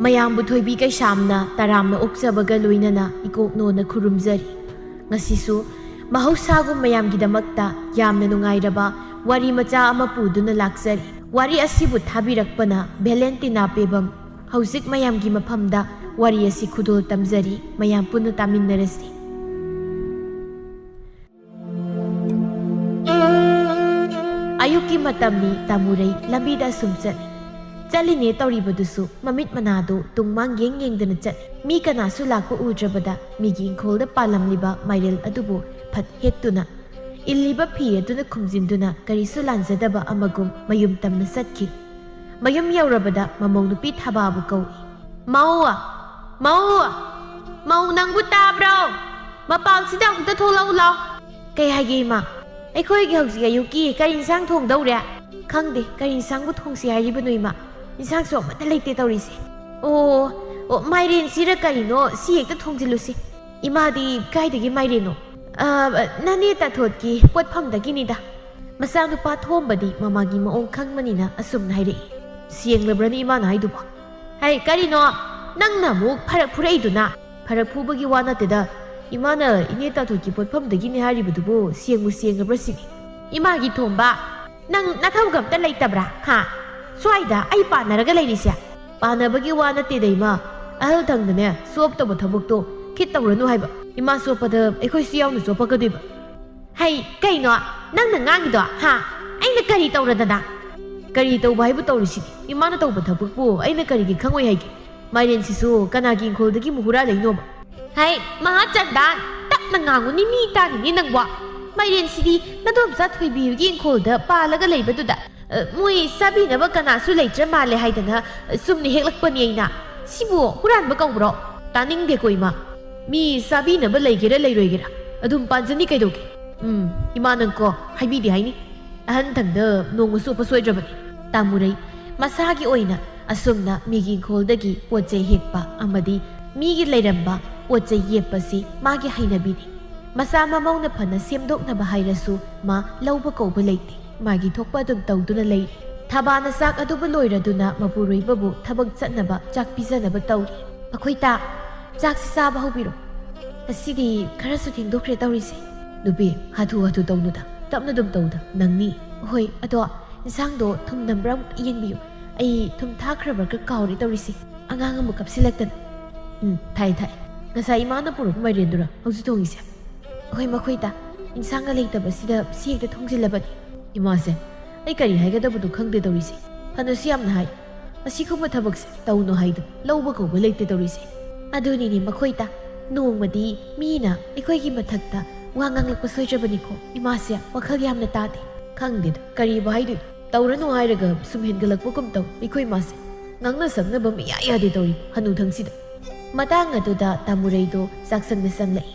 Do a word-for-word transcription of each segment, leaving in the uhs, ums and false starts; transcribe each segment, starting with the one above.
ꯃꯌꯥꯝꯕꯨ ꯊꯣꯏꯕꯤ ꯀꯩꯁꯥꯝꯅ ꯇꯔꯥꯝꯅ ꯑꯣꯛꯆꯕꯒ ꯂꯣꯏꯅꯅ ꯏꯀꯣꯛꯅꯣꯅ ꯈꯨꯔꯨꯝꯖꯔꯤ꯫ ꯉꯁꯤꯁꯨ ꯃꯍꯧꯁꯥꯒꯨꯝ ꯃꯌꯥꯝꯒꯤꯗꯃꯛꯇ ꯌꯥꯝꯅ ꯅꯨꯡꯉꯥꯏꯔꯕ ꯋꯥꯔꯤ ꯃꯆꯥ ꯑꯃ ꯄꯨꯗꯨꯅ ꯂꯥꯛꯆꯔꯤ꯫ ꯋꯥꯔꯤ ꯑꯁꯤꯕꯨ ꯊꯥꯕꯤꯔꯛꯄꯅ ꯚꯦꯂꯦꯟꯇꯤꯅꯥ ꯄꯦꯕꯝ꯫ ꯍꯧꯖꯤꯛ ꯃꯌꯥꯝꯒꯤ ꯃꯐꯝꯗ ꯋꯥꯔꯤ ꯑꯁꯤ ꯈꯨꯗꯣꯜ ꯇꯝꯖꯔꯤ, ꯃꯌꯥꯝ ꯄꯨꯟꯅ ꯇꯥꯃꯤꯟꯅꯔꯁꯤ꯫ ꯑꯌꯨꯛꯀꯤ ꯃꯇꯝꯅꯤ, ꯇꯥꯃꯨꯔꯩ ꯂꯝꯕꯤꯗ ꯑꯁꯨꯝ ꯆꯠꯂꯤ꯫ ꯆꯠꯂꯤꯅꯦ ꯇꯧꯔꯤꯕꯗꯨꯁꯨ ꯃꯃꯤꯠ ꯃꯅꯥꯗꯨ ꯇꯨꯡ ꯃꯥꯡ ꯌꯦꯡ ꯌꯦꯡꯗꯅ ꯆꯠꯂꯤ꯫ ꯃꯤ ꯀꯅꯥꯁꯨ ꯂꯥꯛꯄ ꯎꯗ꯭ꯔꯕꯗ ꯃꯤꯒꯤ ꯏꯪꯈꯣꯜꯗ ꯄꯥꯜꯂꯝꯂꯤꯕ ꯃꯥꯏꯔꯦꯜ ꯑꯗꯨꯕꯨ ꯐꯠ ꯍꯦꯛꯇꯨꯅ, ꯏꯜꯂꯤꯕ ꯐꯤ ꯑꯗꯨꯅ ꯈꯨꯝꯖꯤꯟꯗꯨꯅ ꯀꯔꯤꯁꯨ ꯂꯥꯟꯖꯗꯕ ꯑꯃꯒꯨꯝ ꯃꯌꯨꯝ ꯇꯝꯅ ꯆꯠꯈꯤ꯫ ꯃꯌꯨꯝ ꯌꯧꯔꯕꯗ ꯃꯃꯧ ꯅꯨꯄꯤ ꯊꯕꯥꯕꯨ ꯀꯧꯏ꯫ "ꯃꯧ! ꯃꯧ! ꯃꯧ, ꯅꯪꯕꯨ ꯇꯥꯕ꯭ꯔꯣ? ꯃꯄꯥꯜꯁꯤꯗ ꯑꯃꯨꯛꯇ ꯊꯣꯛꯂꯛꯎ ꯂꯥꯎ꯫" "ꯀꯩ ꯍꯥꯏꯒꯦ ꯏꯃꯥ?" "ꯑꯩꯈꯣꯏꯒꯤ ꯍꯧꯖꯤꯛ ꯑꯌꯨꯛꯀꯤ ꯀꯔꯤ ꯏꯟꯁꯥꯡ ꯊꯣꯡꯗꯧꯔꯦ?" "ꯈꯪꯗꯦ, ꯀꯔꯤ ꯏꯟꯁꯥꯡꯕꯨ ꯊꯣꯡꯁꯤ ꯍꯥꯏꯔꯤꯕꯅꯣ ꯏꯃꯥ? ꯏꯟꯁꯥꯡꯁꯨ ꯑꯃꯠꯇ ꯂꯩꯇꯦ ꯇꯧꯔꯤꯁꯦ꯫" "ꯑꯣ, ꯑꯣ, ꯃꯥꯏꯔꯦꯟꯁꯤꯔ ꯀꯔꯤꯅꯣ, ꯁꯤ ꯍꯦꯛꯇ ꯊꯣꯡꯖꯤꯜꯂꯨꯁꯤ꯫" "ꯏꯃꯥꯗꯤ ꯀꯥꯏꯗꯒꯤ ꯃꯥꯏꯔꯦꯟꯅꯣ?" "ꯑ, ꯅꯅꯦ ꯇꯥꯊꯣꯠꯀꯤ ꯄꯣꯠꯐꯝꯗꯒꯤꯅꯤꯗ꯫" ꯃꯆꯥꯅꯨꯄꯥ ꯊꯣꯝꯕꯗꯤ ꯃꯃꯥꯒꯤ ꯃꯑꯣꯡ ꯈꯪꯕꯅꯤꯅ ꯑꯁꯨꯝꯅ ꯍꯥꯏꯔꯛꯏ꯫ "ꯁꯦꯡꯂꯕ꯭ꯔꯅꯦ ꯏꯃꯥꯅ ꯍꯥꯏꯗꯨꯕꯣ?" "ꯍꯩ, ꯀꯔꯤꯅꯣ? ꯅꯪꯅ ꯑꯃꯨꯛ ꯐꯔꯛ ꯐꯨꯔꯛꯏꯗꯨꯅ?" "ꯐꯔꯛ ꯐꯨꯕꯒꯤ ꯋꯥ ꯅꯠꯇꯦꯗ꯫ ꯏꯃꯥꯅ ꯏꯅꯦ ꯇꯥꯊꯣꯠꯀꯤ ꯄꯣꯠꯐꯝꯗꯒꯤꯅꯦ ꯍꯥꯏꯔꯤꯕꯗꯨꯕꯨ ꯁꯦꯡꯕꯨ ꯁꯦꯡꯉꯕ꯭ꯔꯥ ꯁꯤꯅꯤ꯫" "ꯏꯃꯥꯒꯤ ꯊꯣꯝꯕ, ꯅꯪ ꯅꯊꯧꯒ ꯑꯝꯇ ꯂꯩꯇꯕ꯭ꯔꯥ? ꯍꯥ? ꯁ꯭ꯋꯥꯏꯗ ꯑꯩ ꯄꯥꯟꯅꯔꯒ ꯂꯩꯔꯤꯁꯦ?" "ꯄꯥꯟꯅꯕꯒꯤ ꯋꯥ ꯅꯠꯇꯦꯗ ꯏꯃꯥ꯫ ꯑꯍꯜ ꯊꯪꯅꯅꯦ ꯆꯣꯞꯇꯕ ꯊꯕꯛꯇꯣ ꯈꯤꯠ ꯇꯧꯔꯅꯨ ꯍꯥꯏꯕ꯫ ꯏꯃꯥ ꯆꯣꯞꯄꯗ ꯑꯩꯈꯣꯏꯁꯨ ꯌꯥꯎꯅ ꯆꯣꯞꯄꯛꯀꯗꯣꯏꯕ꯫" "ꯍꯩ, ꯀꯩꯅꯣ ꯅꯪꯅ ꯉꯥꯡꯉꯤꯗꯣ, ꯍꯥ? ꯑꯩꯅ ꯀꯔꯤ ꯇꯧꯔꯗꯅ?" "ꯀꯔꯤ ꯇꯧꯕ ꯍꯥꯏꯕꯨ ꯇꯧꯔꯤꯁꯤꯗꯤ꯫ ꯏꯃꯥꯅ ꯇꯧꯕ ꯊꯕꯛꯄꯨ ꯑꯩꯅ ꯀꯔꯤꯒꯤ ꯈꯪꯉꯣꯏ ꯍꯥꯏꯒꯦ? ꯃꯥꯏꯔꯦꯟꯁꯤꯁꯨ ꯀꯅꯥꯒꯤ ꯏꯪꯈꯣꯜꯗꯒꯤ ꯑꯃꯨꯛ ꯍꯨꯔꯥꯜꯂꯛꯏꯅꯣꯕ?" "ꯍꯩ, ꯃꯍꯥꯆꯟꯗꯥꯟ, ꯇꯞꯅ ꯉꯥꯡꯉꯨꯅꯤ, ꯃꯤ ꯇꯥꯔꯤꯅꯤ ꯅꯪꯕꯣ꯫ ꯃꯥꯏꯔꯦꯟꯁꯤꯗꯤ ꯅꯗꯣꯝꯆꯥ ꯊꯣꯏꯕꯤꯒꯤ ꯏꯪꯈꯣꯜꯗ ꯄꯥꯜꯂꯒ ꯂꯩꯕꯗꯨꯗ, ꯑ, ꯃꯣꯏ ꯆꯥꯕꯤꯅꯕ ꯀꯅꯥꯁꯨ ꯂꯩꯇ꯭ꯔ ꯃꯥꯜꯂꯦ ꯍꯥꯏꯗꯅ, ꯑ, ꯁꯨꯝꯅ ꯍꯦꯛꯂꯛꯄꯅꯤ ꯑꯩꯅ꯫ ꯁꯤꯕꯨ ꯍꯨꯔꯥꯟꯕ ꯀꯧꯕ꯭ꯔꯣ? ꯇꯥꯅꯤꯡꯗꯦꯀꯣ ꯏꯃꯥ꯫ ꯃꯤ ꯆꯥꯕꯤꯅꯕ ꯂꯩꯒꯦꯔꯥ ꯂꯩꯔꯣꯏꯒꯦꯔꯥ ꯑꯗꯨꯝ ꯄꯥꯟꯖꯅꯤ ꯀꯩꯗꯧꯒꯦ? ꯎꯝ, ꯏꯃꯥ ꯅꯪꯀꯣ ꯍꯥꯏꯕꯤꯗꯦ ꯍꯥꯏꯅꯤ꯫ ꯑꯍꯟ ꯊꯪꯗ ꯅꯣꯡꯃ ꯆꯣꯞꯄ ꯁꯣꯏꯗ꯭ꯔꯕꯅꯤ꯫" ꯇꯥꯃꯨꯔꯩ ꯃꯁꯥꯒꯤ ꯑꯣꯏꯅ ꯑꯁꯨꯝꯅ ꯃꯤꯒꯤ ꯏꯪꯈꯣꯜꯗꯒꯤ ꯄꯣꯠ ꯆꯩ ꯍꯦꯛꯄ ꯑꯃꯗꯤ ꯃꯤꯒꯤ ꯂꯩꯔꯝꯕ ꯄꯣꯠ ꯆꯩ ꯌꯦꯞꯄꯁꯤ ꯃꯥꯒꯤ ꯍꯩꯅꯕꯤꯅꯤ꯫ ꯃꯆꯥ ꯃꯃꯧꯅ ꯐꯅ ꯁꯦꯝꯗꯣꯛꯅꯕ ꯍꯥꯏꯔꯁꯨ ꯃꯥ ꯂꯧꯕ ꯀꯧꯕ ꯂꯩꯇꯦ꯫ ꯃꯥꯒꯤ ꯊꯣꯛꯄ ꯑꯗꯨꯝ ꯇꯧꯗꯨꯅ ꯂꯩꯔꯤ꯫ ꯊꯕꯥꯅ ꯆꯥꯛ ꯑꯗꯨꯕꯨ ꯂꯣꯏꯔꯗꯨꯅ ꯃꯄꯨꯔꯣꯏꯕꯕꯨ ꯊꯕꯛ ꯆꯠꯅꯕ ꯆꯥꯛ ꯄꯤꯖꯅꯕ ꯇꯧꯔꯤ꯫ ꯃꯈꯣꯏ ꯇꯥ, ꯆꯥꯛꯁꯤ ꯆꯥꯕ ꯍꯧꯕꯤꯔꯣ꯫ ꯉꯁꯤꯗꯤ ꯈꯔꯁꯨ ꯊꯦꯡꯗꯣꯛꯈ꯭ꯔꯦ ꯇꯧꯔꯤꯁꯦ꯫ ꯅꯨꯄꯤ, ꯍꯥꯊꯨ ꯍꯥꯊꯨ ꯇꯧꯅꯨꯗ, ꯇꯞꯅ ꯑꯗꯨꯝ ꯇꯧꯗ, ꯅꯪꯅꯤ꯫ ꯍꯣꯏ, ꯑꯗꯣ ꯏꯟꯁꯥꯡꯗꯣ ꯊꯨꯝ ꯅꯝꯕ꯭ꯔꯥ ꯑꯃꯨꯛ ꯌꯦꯡꯕꯤꯌꯨ꯫ ꯑꯩ ꯊꯨꯝ ꯊꯥꯈ꯭ꯔꯕ꯭ꯔꯥ ꯀꯥꯎꯔꯦ ꯇꯧꯔꯤꯁꯦ꯫ ꯑꯉꯥꯡ ꯑꯃꯨꯛ ꯀꯞꯁꯤꯜꯂꯛꯇꯅ꯫ ꯎꯝ, ꯊꯥꯏ, ꯊꯥꯏ꯫ ꯉꯁꯥꯏ ꯏꯃꯥꯅ ꯄꯨꯔꯛꯄ ꯃꯥꯏꯔꯦꯟꯗꯨꯔꯥ ꯍꯧꯖꯤꯛ ꯊꯣꯡꯉꯤꯁꯦ? ꯍꯣꯏ, ꯃꯈꯣꯏꯗ ꯏꯟꯁꯥꯡꯒ ꯂꯩꯇꯕꯁꯤꯗ ꯁꯤ ꯍꯦꯛꯇ ꯊꯣꯡꯖꯤꯜꯂꯕꯅꯤ꯫ ꯏꯃꯥꯁꯦ, ꯑꯩ ꯀꯔꯤ ꯍꯥꯏꯒꯗꯕꯅꯣ ꯈꯪꯗꯦ ꯇꯧꯔꯤꯁꯦ꯫ ꯐꯅꯁꯨ ꯌꯥꯝꯅ ꯍꯥꯏ, ꯑꯁꯤꯒꯨꯝꯕ ꯊꯕꯛꯁꯦ ꯇꯧꯅꯨ ꯍꯥꯏꯗꯅ ꯂꯧꯕ ꯀꯧꯕ ꯂꯩꯇꯦ ꯇꯧꯔꯤꯁꯦ꯫ ꯑꯗꯨꯅꯤꯅꯦ ꯃꯈꯣꯏꯗ, ꯅꯣꯡꯃꯗꯤ ꯃꯤꯅ ꯑꯩꯈꯣꯏꯒꯤ ꯃꯊꯛꯇ ꯋꯥ ꯉꯥꯡꯂꯛꯄ ꯁꯣꯏꯗ꯭ꯔꯕꯅꯤꯀꯣ꯫ ꯏꯃꯥꯁꯦ ꯋꯥꯈꯜ ꯌꯥꯝꯅ ꯇꯥꯗꯦ꯫ ꯈꯪꯗꯦꯗ, ꯀꯔꯤꯕꯨ ꯍꯥꯏꯗꯣꯏꯅꯣ? ꯇꯧꯔꯅꯨ ꯍꯥꯏꯔꯒ ꯁꯨꯝ ꯍꯦꯟꯒꯠꯂꯛꯄꯒꯨꯝ ꯇꯧ꯫ ꯑꯩꯈꯣꯏ ꯏꯃꯥꯁꯦ ꯉꯥꯡꯅ ꯁꯛꯅꯕ ꯃꯌꯥ ꯌꯥꯗꯦ ꯇꯧꯔꯤ ꯍꯅꯨꯊꯪꯁꯤꯗ꯫ ꯃꯇꯥꯡ ꯑꯗꯨꯗ ꯇꯥꯃꯨꯔꯩꯗꯣ ꯆꯥꯛꯁꯪꯗ ꯆꯪꯂꯛꯏ꯫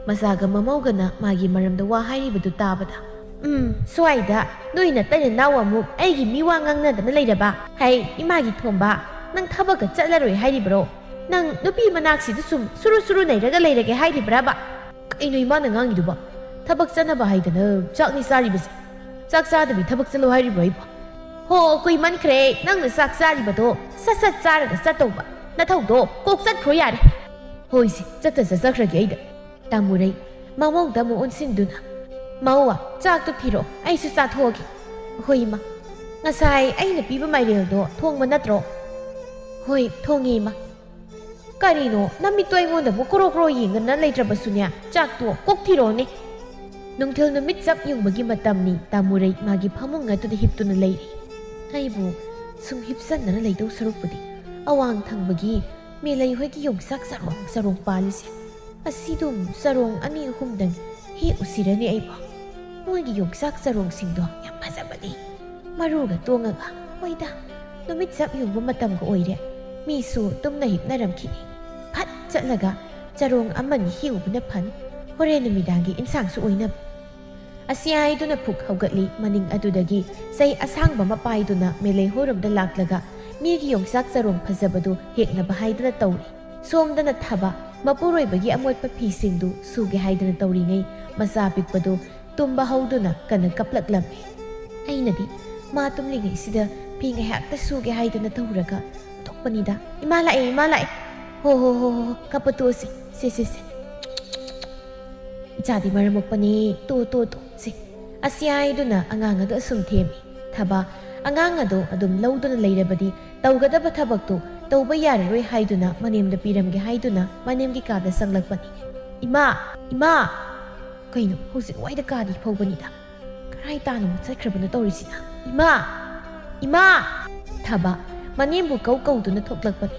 ꯃꯆꯥꯒ ꯃꯃꯧꯒꯅ ꯃꯥꯒꯤ ꯃꯔꯝꯗ ꯋꯥ ꯍꯥꯏꯔꯤꯕꯗꯨ ꯇꯥꯕꯗ, "ꯎꯝ, ꯁ꯭ꯋꯥꯏꯗ ꯅꯣꯏ ꯅꯇꯩ ꯅꯅꯥꯎ ꯑꯃꯨꯛ ꯑꯩꯒꯤ ꯃꯤ ꯋꯥ ꯉꯥꯡꯅꯗꯅ ꯂꯩꯔꯕ? ꯍꯩ, ꯏꯃꯥꯒꯤ ꯊꯣꯝꯕ, ꯅꯪ ꯊꯕꯛꯀ ꯆꯠꯂꯔꯣꯏ ꯍꯥꯏꯔꯤꯕ꯭ꯔꯣ? ꯅꯪ ꯅꯨꯄꯤ ꯃꯅꯥꯛꯁꯤꯗ ꯁꯨꯝ ꯁꯨꯔꯨ ꯁꯨꯔꯨ ꯅꯩꯔꯒ ꯂꯩꯔꯒꯦ ꯍꯥꯏꯔꯤꯕ꯭ꯔꯕ?" ꯀꯩꯅꯣ ꯏꯃꯥꯅ ꯉꯥꯡꯉꯤꯗꯨꯕꯣ? ꯊꯕꯛ ꯆꯠꯅꯕ ꯍꯥꯏꯗꯅ ꯆꯥꯛꯅꯤ ꯆꯥꯔꯤꯕꯁꯦ꯫ ꯆꯥꯛ ꯆꯥꯗꯕꯤ ꯊꯕꯛ ꯆꯠꯂꯣ ꯍꯥꯏꯔꯤꯕ꯭ꯔꯣ ꯑꯩꯕꯣ? ꯍꯣ, ꯀꯨꯏꯃꯟꯈ꯭ꯔꯦ ꯅꯪꯅ ꯆꯥꯛ ꯆꯥꯔꯤꯕꯗꯣ꯫ ꯁꯠ ꯁꯠ ꯆꯥꯔꯒ ꯆꯠꯇꯧꯕ꯫ ꯅꯊꯧꯗꯣ ꯀꯣꯛ ꯆꯠꯈ꯭ꯔꯣ ꯌꯥꯔꯦ꯫ ꯍꯣꯏꯁꯦ, ꯆꯠꯇ ꯆꯠꯆꯈ꯭ꯔꯒꯦ ꯑꯩꯗ꯫ ꯇꯥꯃꯨꯔꯩ, ꯃꯃꯧꯗ ꯑꯃꯨꯛ ꯑꯣꯟꯁꯤꯟꯗꯨꯅ, "ꯃꯧ, ꯆꯥꯛꯇꯣ ꯊꯤꯔꯛꯑꯣ, ꯑꯩꯁꯨ ꯆꯥꯊꯣꯛꯑꯒꯦ꯫" "ꯍꯣꯏ, ꯏꯃꯥ꯫ ꯉꯁꯥꯏ ꯑꯩꯅ ꯄꯤꯕ ꯃꯥꯏꯔꯦꯜꯗꯣ ꯊꯣꯡꯕ ꯅꯠꯇ꯭ꯔꯣ?" "ꯍꯣꯏ, ꯊꯣꯡꯉꯦ, ꯏꯃꯥ꯫" "ꯀꯔꯤꯅꯣ, ꯅꯃꯤꯠꯇꯣ ꯑꯩꯉꯣꯟꯗ ꯑꯃꯨꯛ ꯀ꯭ꯔꯣ ꯀ꯭ꯔꯣ ꯌꯦꯡꯗꯅ ꯂꯩꯇ꯭ꯔꯕꯁꯨꯅꯦ, ꯆꯥꯛꯇꯣ ꯀꯣꯛ ꯊꯤꯔꯛꯑꯣꯅꯦ꯫" ꯅꯨꯡꯊꯤꯜ ꯅꯨꯃꯤꯠ ꯆꯞ ꯌꯨꯡꯕꯒꯤ ꯃꯇꯝꯅꯤ꯫ ꯇꯥꯃꯨꯔꯩ ꯃꯥꯒꯤ ꯐꯃꯨꯡ ꯑꯗꯨꯗ ꯍꯤꯞꯇꯨꯅ ꯂꯩꯔꯤ꯫ "ꯑꯩꯕꯨ ꯁꯨꯝ ꯍꯤꯞꯆꯟꯗꯅ ꯂꯩꯗꯧ ꯁꯔꯨꯛꯄꯨꯗꯤ, ꯑꯋꯥꯡ ꯊꯪꯕꯒꯤ ꯃꯦꯂꯩ ꯍꯣꯏꯒꯤ ꯌꯣꯡꯆꯥꯛ ꯆꯔꯣꯡ ꯆꯔꯣꯡ ꯄꯥꯜꯂꯤꯁꯦ, ꯑꯁꯤꯗꯨꯝ ꯆꯔꯣꯡ ꯑꯅꯤ ꯑꯍꯨꯝꯗꯪ ꯍꯦꯛꯎꯁꯤꯔꯅꯦ ꯑꯩꯕꯣ꯫ ꯃꯣꯏꯒꯤ ꯌꯣꯡꯆꯥꯛ ꯆꯔꯣꯡꯁꯤꯡꯗꯣ ꯌꯥꯝ ꯐꯖꯕꯅꯤ꯫ ꯃꯔꯨꯒ ꯇꯣꯡꯉꯒ, ꯍꯣꯏꯗ, ꯅꯨꯃꯤꯠ ꯆꯞ ꯌꯨꯡꯕ ꯃꯇꯝꯒ ꯑꯣꯏꯔꯦ꯫ ꯃꯤꯁꯨ ꯇꯨꯝꯅ ꯍꯤꯞꯅꯔꯝꯈꯤꯅꯤ꯫ ꯐꯠ ꯆꯠꯂꯒ ꯆꯔꯣꯡ ꯑꯃꯅꯤ ꯍꯦꯛꯎꯕꯅ ꯐꯅꯤ꯫ ꯍꯣꯔꯦꯟ ꯅꯨꯃꯤꯗꯥꯡꯒꯤ ꯏꯟꯁꯥꯡꯁꯨ ꯑꯣꯏꯅꯕ꯫" ꯑꯁꯤ ꯍꯥꯏꯗꯨꯅ ꯐꯨꯛ ꯍꯧꯒꯠꯂꯤ꯫ ꯃꯅꯤꯡ ꯑꯗꯨꯗꯒꯤ ꯆꯩ ꯑꯁꯥꯡꯕ ꯑꯃ ꯄꯥꯏꯗꯨꯅ ꯃꯦꯂꯩ ꯍꯣꯏꯔꯣꯝꯗ ꯂꯥꯛꯂꯒ ꯃꯤꯒꯤ ꯌꯣꯡꯆꯥꯛ ꯆꯔꯣꯡ ꯐꯖꯕꯗꯨ ꯍꯦꯛꯅꯕ ꯍꯥꯏꯗꯨꯅ ꯇꯧꯔꯤ꯫ ꯁꯣꯝꯗꯅ ꯊꯕ ꯃꯄꯨꯔꯣꯏꯕꯒꯤ ꯑꯃꯣꯠꯄ ꯐꯤꯁꯤꯡꯗꯨ ꯁꯨꯒꯦ ꯍꯥꯏꯗꯨꯅ ꯇꯧꯔꯤꯉꯩ, ꯃꯆꯥ ꯑꯄꯤꯛꯄꯗꯨ ꯇꯨꯝꯕ ꯍꯧꯗꯨꯅ ꯀꯟꯅ ꯀꯞꯂꯛꯂꯝꯃꯤ꯫ ꯑꯩꯅꯗꯤ ꯃꯥ ꯇꯨꯝꯂꯤꯉꯩꯁꯤꯗ ꯐꯤ ꯉꯥꯏꯍꯥꯛꯇ ꯁꯨꯒꯦ ꯍꯥꯏꯗꯨꯅ ꯇꯧꯔꯒ ꯊꯣꯛꯄꯅꯤꯗ꯫ "ꯏꯃꯥ ꯂꯥꯛꯑꯦ, ꯏꯃꯥ ꯂꯥꯛꯑꯦ꯫ ꯍꯣ, ꯍꯣ, ꯍꯣ, ꯍꯣ, ꯀꯞꯄ ꯇꯣꯛꯑꯁꯤ꯫ ꯁꯦ, ꯁꯦ, ꯁꯦ꯫ ꯏꯆꯥꯗꯤ ꯃꯔꯝ ꯃꯣꯛꯄꯅꯦ꯫ ꯇꯣ, ꯇꯣ, ꯇꯣ, ꯁꯦ꯫" ꯑꯁꯤ ꯍꯥꯏꯗꯨꯅ ꯑꯉꯥꯡ ꯑꯗꯨ ꯑꯁꯨꯝ ꯊꯦꯝꯃꯤ꯫ ꯊꯕꯥ ꯑꯉꯥꯡ ꯑꯗꯨ ꯑꯗꯨꯝ ꯂꯧꯗꯨꯅ ꯂꯩꯔꯕꯗꯤ ꯇꯧꯒꯗꯕ ꯊꯕꯛꯇꯨ ꯇꯧꯕ ꯌꯥꯔꯔꯣꯏ ꯍꯥꯏꯗꯨꯅ ꯃꯅꯦꯝꯗ ꯄꯤꯔꯝꯒꯦ ꯍꯥꯏꯗꯨꯅ ꯃꯅꯦꯝꯒꯤ ꯀꯥꯗ ꯆꯪꯂꯛꯄꯅꯤ꯫ "ꯏꯃꯥ! ꯏꯃꯥ!" ꯀꯩꯅꯣ, ꯍꯧꯖꯤꯛ ꯋꯥꯏꯗ ꯀꯥꯗꯤ ꯐꯧꯕꯅꯤꯗ꯫ ꯀꯔꯥꯏ ꯇꯥꯅ ꯑꯃꯨꯛ ꯆꯠꯈ꯭ꯔꯕꯅꯣ ꯇꯧꯔꯤꯁꯤꯅ? "ꯏꯃꯥ! ꯏꯃꯥ!" ꯊꯕꯥ ꯃꯅꯦꯝꯕꯨ ꯀꯧ ꯀꯧꯗꯨꯅ ꯊꯣꯛꯂꯛꯄꯅꯤ꯫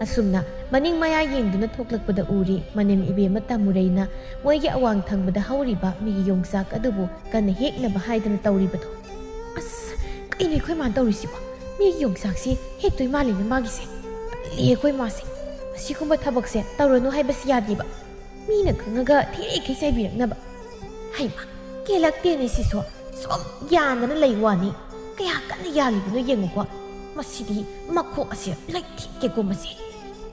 ꯑꯁꯨꯝꯅ ꯃꯅꯤꯡ ꯃꯌꯥ ꯌꯦꯡꯗꯨꯅ ꯊꯣꯛꯂꯛꯄꯗ ꯎꯔꯤ ꯃꯅꯦꯝ ꯏꯕꯦꯝꯃ ꯇꯥꯃꯨꯔꯩꯅ ꯃꯣꯏꯒꯤ ꯑꯋꯥꯡ ꯊꯪꯕꯗ ꯍꯧꯔꯤꯕ ꯃꯤꯒꯤ ꯌꯣꯡꯆꯥꯛ ꯑꯗꯨꯕꯨ ꯀꯟꯅ ꯍꯦꯛꯅꯕ ꯍꯥꯏꯗꯨꯅ ꯇꯧꯔꯤꯕꯗꯣ꯫ "ꯑꯁ, ꯀꯩꯅꯣ ꯑꯩꯈꯣꯏ ꯃꯥꯅ ꯇꯧꯔꯤꯁꯤꯕꯣ? ꯃꯤꯒꯤ ꯌꯣꯡꯆꯥꯛꯁꯤ ꯍꯦꯛꯇꯣꯏ ꯃꯥꯜꯂꯤꯅꯦ ꯃꯥꯒꯤꯁꯦ꯫ ꯇꯜꯂꯤ ꯑꯩꯈꯣꯏ ꯃꯥꯁꯦ꯫ ꯑꯁꯤꯒꯨꯝꯕ ꯊꯕꯛꯁꯦ ꯇꯧꯔꯅꯨ ꯍꯥꯏꯕꯁꯤ ꯌꯥꯗꯦꯕ꯫ ꯃꯤꯅ ꯈꯪꯉꯒ ꯊꯤꯔꯦꯈꯩ ꯆꯩꯕꯤꯔꯛꯅꯕ꯫ ꯍꯩꯃꯥ, ꯀꯦꯜꯂꯛꯇꯦꯅꯦ ꯁꯤꯁꯨ꯫ ꯁꯨꯝ ꯌꯥꯟꯗꯅ ꯂꯩ ꯋꯥꯅꯤ꯫ ꯀꯌꯥ ꯀꯟꯅ ꯌꯥꯜꯂꯤꯕꯅꯣ ꯌꯦꯡꯉꯨꯀꯣ꯫ ꯃꯁꯤꯗꯤ ꯃꯈꯣꯛ ꯑꯁꯦ ꯂꯩꯊꯦꯛꯀꯦꯀꯣ ꯃꯁꯤ꯫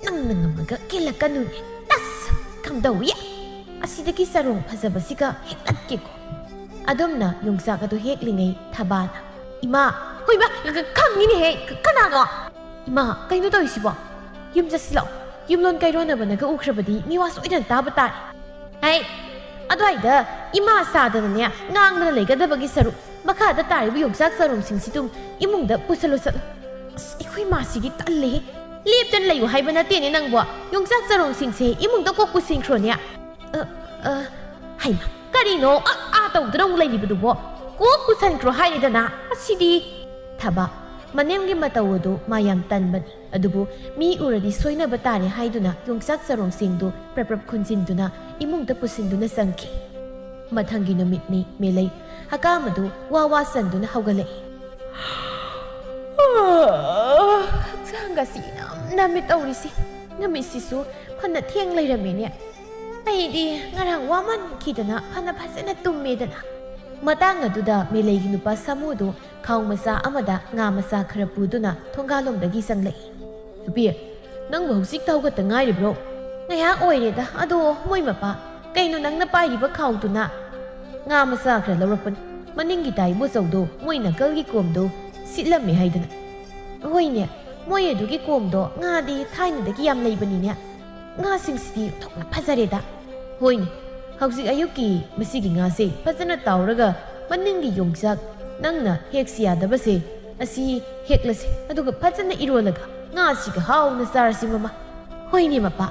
ꯅꯪꯅ ꯉꯝꯃꯒ ꯀꯦꯜꯂꯛꯀꯅꯨꯅꯦ꯫ ꯇꯁ! ꯀꯝꯗꯧꯏ? ꯑꯁꯤꯗꯒꯤ ꯆꯔꯣꯡ ꯐꯖꯕꯁꯤꯒ ꯍꯦꯛꯇꯠꯀꯦꯀꯣ꯫" ꯑꯗꯨꯝꯅ ꯌꯣꯡꯆꯥꯛ ꯑꯗꯨ ꯍꯦꯛꯂꯤꯉꯩ ꯊꯕꯥꯅ, "ꯏꯃꯥ!" "ꯍꯣꯏꯃ, ꯈꯪꯉꯤꯅꯦꯍꯦ꯫ ꯀ-, ꯀꯅꯥꯅꯣ?" "ꯏꯃꯥ, ꯀꯩꯅꯣ ꯇꯧꯔꯤꯁꯤꯕꯣ? ꯌꯨꯝ ꯆꯠꯁꯤꯜꯂꯣ꯫ ꯌꯨꯝꯂꯣꯟ ꯀꯩꯔꯣꯟꯅꯕꯅꯒ ꯎꯈ꯭ꯔꯕꯗꯤ ꯃꯤꯋꯥ ꯁꯣꯏꯗꯅ ꯇꯥꯕ ꯇꯥꯔꯦ꯫" "ꯍꯩ, ꯑꯗꯨꯋꯥꯏꯗ ꯏꯃꯥ ꯁꯥꯗꯅꯅꯦ ꯉꯥꯡꯗꯅ ꯂꯩꯒꯗꯕꯒꯤ ꯁꯔꯨꯛ ꯃꯈꯥꯗ ꯇꯥꯔꯤꯕ ꯌꯣꯡꯆꯥꯛ ꯆꯔꯣꯡꯁꯤꯡꯁꯤꯗꯨ ꯏꯃꯨꯡꯗ ꯄꯨꯁꯜꯂꯨ ꯆꯠꯂꯨ꯫" "ꯑꯁ, ꯑꯩꯈꯣꯏ ꯃꯥꯁꯤꯗꯤ ꯇꯜꯂꯦꯍꯦ꯫ ꯂꯦꯞꯇꯅ ꯂꯩꯌꯨ ꯍꯥꯏꯕ ꯅꯠꯇꯦꯅꯦ ꯅꯪꯕꯣ꯫ ꯌꯣꯡꯆꯥꯛ ꯆꯔꯣꯡꯁꯤꯡꯁꯦ ꯏꯃꯨꯡꯗ ꯀꯣꯛ ꯄꯨꯁꯤꯟꯈ꯭ꯔꯣꯅꯦ꯫" "ꯑ, ꯑ, ꯍꯩꯃꯥ, ꯀꯔꯤꯅꯣ ꯑ, ꯑꯥ ꯇꯧꯗꯨꯅ ꯑꯃꯨꯛ ꯂꯩꯔꯤꯕꯗꯨꯕꯣ? ꯀꯣꯛ ꯄꯨꯁꯟꯈ꯭ꯔꯣ ꯍꯥꯏꯔꯦꯗꯅ꯫ ꯑꯁꯤꯗꯤ꯫" ꯊꯕꯥ ꯃꯅꯦꯝꯒꯤ ꯃꯇꯧ ꯑꯗꯨ ꯃꯥ ꯌꯥꯝ ꯇꯟꯕꯅꯤ꯫ ꯑꯗꯨꯕꯨ ꯃꯤ ꯎꯔꯗꯤ ꯁꯣꯏꯅꯕ ꯇꯥꯔꯦ ꯍꯥꯏꯗꯨꯅ ꯌꯣꯡꯆꯥꯛ ꯆꯔꯣꯡꯁꯤꯡꯗꯨ ꯄ꯭ꯔꯞ ꯄ꯭ꯔꯞ ꯈꯨꯟꯖꯤꯟꯗꯨꯅ ꯏꯃꯨꯡꯗ ꯄꯨꯁꯤꯟꯗꯨꯅ ꯆꯪꯈꯤ꯫ ꯃꯊꯪꯒꯤ ꯅꯨꯃꯤꯠꯅꯤ꯫ ꯃꯦꯂꯩ ꯍꯀꯥꯝ ꯑꯗꯨ ꯋꯥ ꯋꯥ ꯆꯟꯗꯨꯅ ꯍꯧꯒꯠꯂꯛꯏ꯫ "ꯍꯛꯆꯥꯡꯒꯁꯤ ꯏꯅꯝ ꯅꯝꯃꯦ ꯇꯧꯔꯤꯁꯦ꯫ ꯅꯨꯃꯤꯠꯁꯤꯁꯨ ꯐꯅ ꯊꯦꯡ ꯂꯩꯔꯝꯃꯦꯅꯦ꯫ ꯑꯩꯗꯤ ꯉꯔꯥꯡ ꯋꯥꯃꯟꯈꯤꯗꯅ ꯐꯅ ꯐꯖꯅ ꯇꯨꯝꯃꯦꯗꯅ꯫" ꯃꯇꯥꯡ ꯑꯗꯨꯗ ꯃꯦꯂꯩꯒꯤ ꯅꯨꯄꯥ ꯁꯥꯃꯨꯗꯨ ꯈꯥꯎ ꯃꯆꯥ ꯑꯃꯗ ꯉꯥ ꯃꯆꯥ ꯈꯔ ꯄꯨꯗꯨꯅ ꯊꯣꯡꯒꯥꯜꯂꯣꯝꯗꯒꯤ ꯆꯪꯂꯛꯏ꯫ "ꯅꯨꯄꯤ, ꯅꯪꯕꯨ ꯍꯧꯖꯤꯛꯇ ꯍꯧꯒꯠꯇ ꯉꯥꯏꯔꯤꯕ꯭ꯔꯣ?" ꯉꯥꯏꯍꯥꯛ ꯑꯣꯏꯔꯦꯗ꯫ ꯑꯗꯣ ꯃꯣꯏ ꯃꯄꯥ, ꯀꯩꯅꯣ ꯅꯪꯅ ꯄꯥꯏꯔꯤꯕ ꯈꯥꯎꯗꯨꯅ? ꯉꯥ ꯃꯆꯥ ꯈꯔ ꯂꯧꯔꯛꯄꯅꯤ꯫ ꯃꯅꯤꯡꯒꯤ ꯗꯥꯏꯕꯣꯆꯧꯗꯣ ꯃꯣꯏ ꯅꯥꯀꯜꯒꯤ ꯀꯣꯝꯗꯣ ꯁꯤꯠꯂꯝꯃꯦ ꯍꯥꯏꯗꯅ꯫ ꯍꯣꯏꯅꯦ, ꯃꯣꯏ ꯑꯗꯨꯒꯤ ꯀꯣꯝꯗꯣ ꯉꯥꯗꯤ ꯊꯥꯏꯅꯗꯒꯤ ꯌꯥꯝ ꯂꯩꯕꯅꯤꯅꯦ꯫ ꯉꯥꯁꯤꯡꯁꯤꯗꯤ ꯑꯣꯟꯊꯣꯛꯅ ꯐꯖꯔꯦꯗ꯫ ꯍꯣꯏꯅꯦ, ꯍꯧꯖꯤꯛ ꯑꯌꯨꯛꯀꯤ ꯃꯁꯤꯒꯤ ꯉꯥꯁꯦ ꯐꯖꯅ ꯇꯥꯎꯔꯒ ꯃꯅꯤꯡꯒꯤ ꯌꯣꯡꯆꯥꯛ ꯅꯪꯅ ꯍꯦꯛꯁꯤ ꯌꯥꯗꯕꯁꯦ ꯑꯁꯤ ꯍꯦꯛꯂꯁꯤ, ꯑꯗꯨꯒ ꯐꯖꯅ ꯏꯔꯣꯜꯂꯒ ꯉꯥꯁꯤꯒ ꯍꯥꯎꯅ ꯆꯥꯔꯁꯤ ꯃꯃꯥ꯫ ꯍꯣꯏꯅꯦ ꯃꯄꯥ,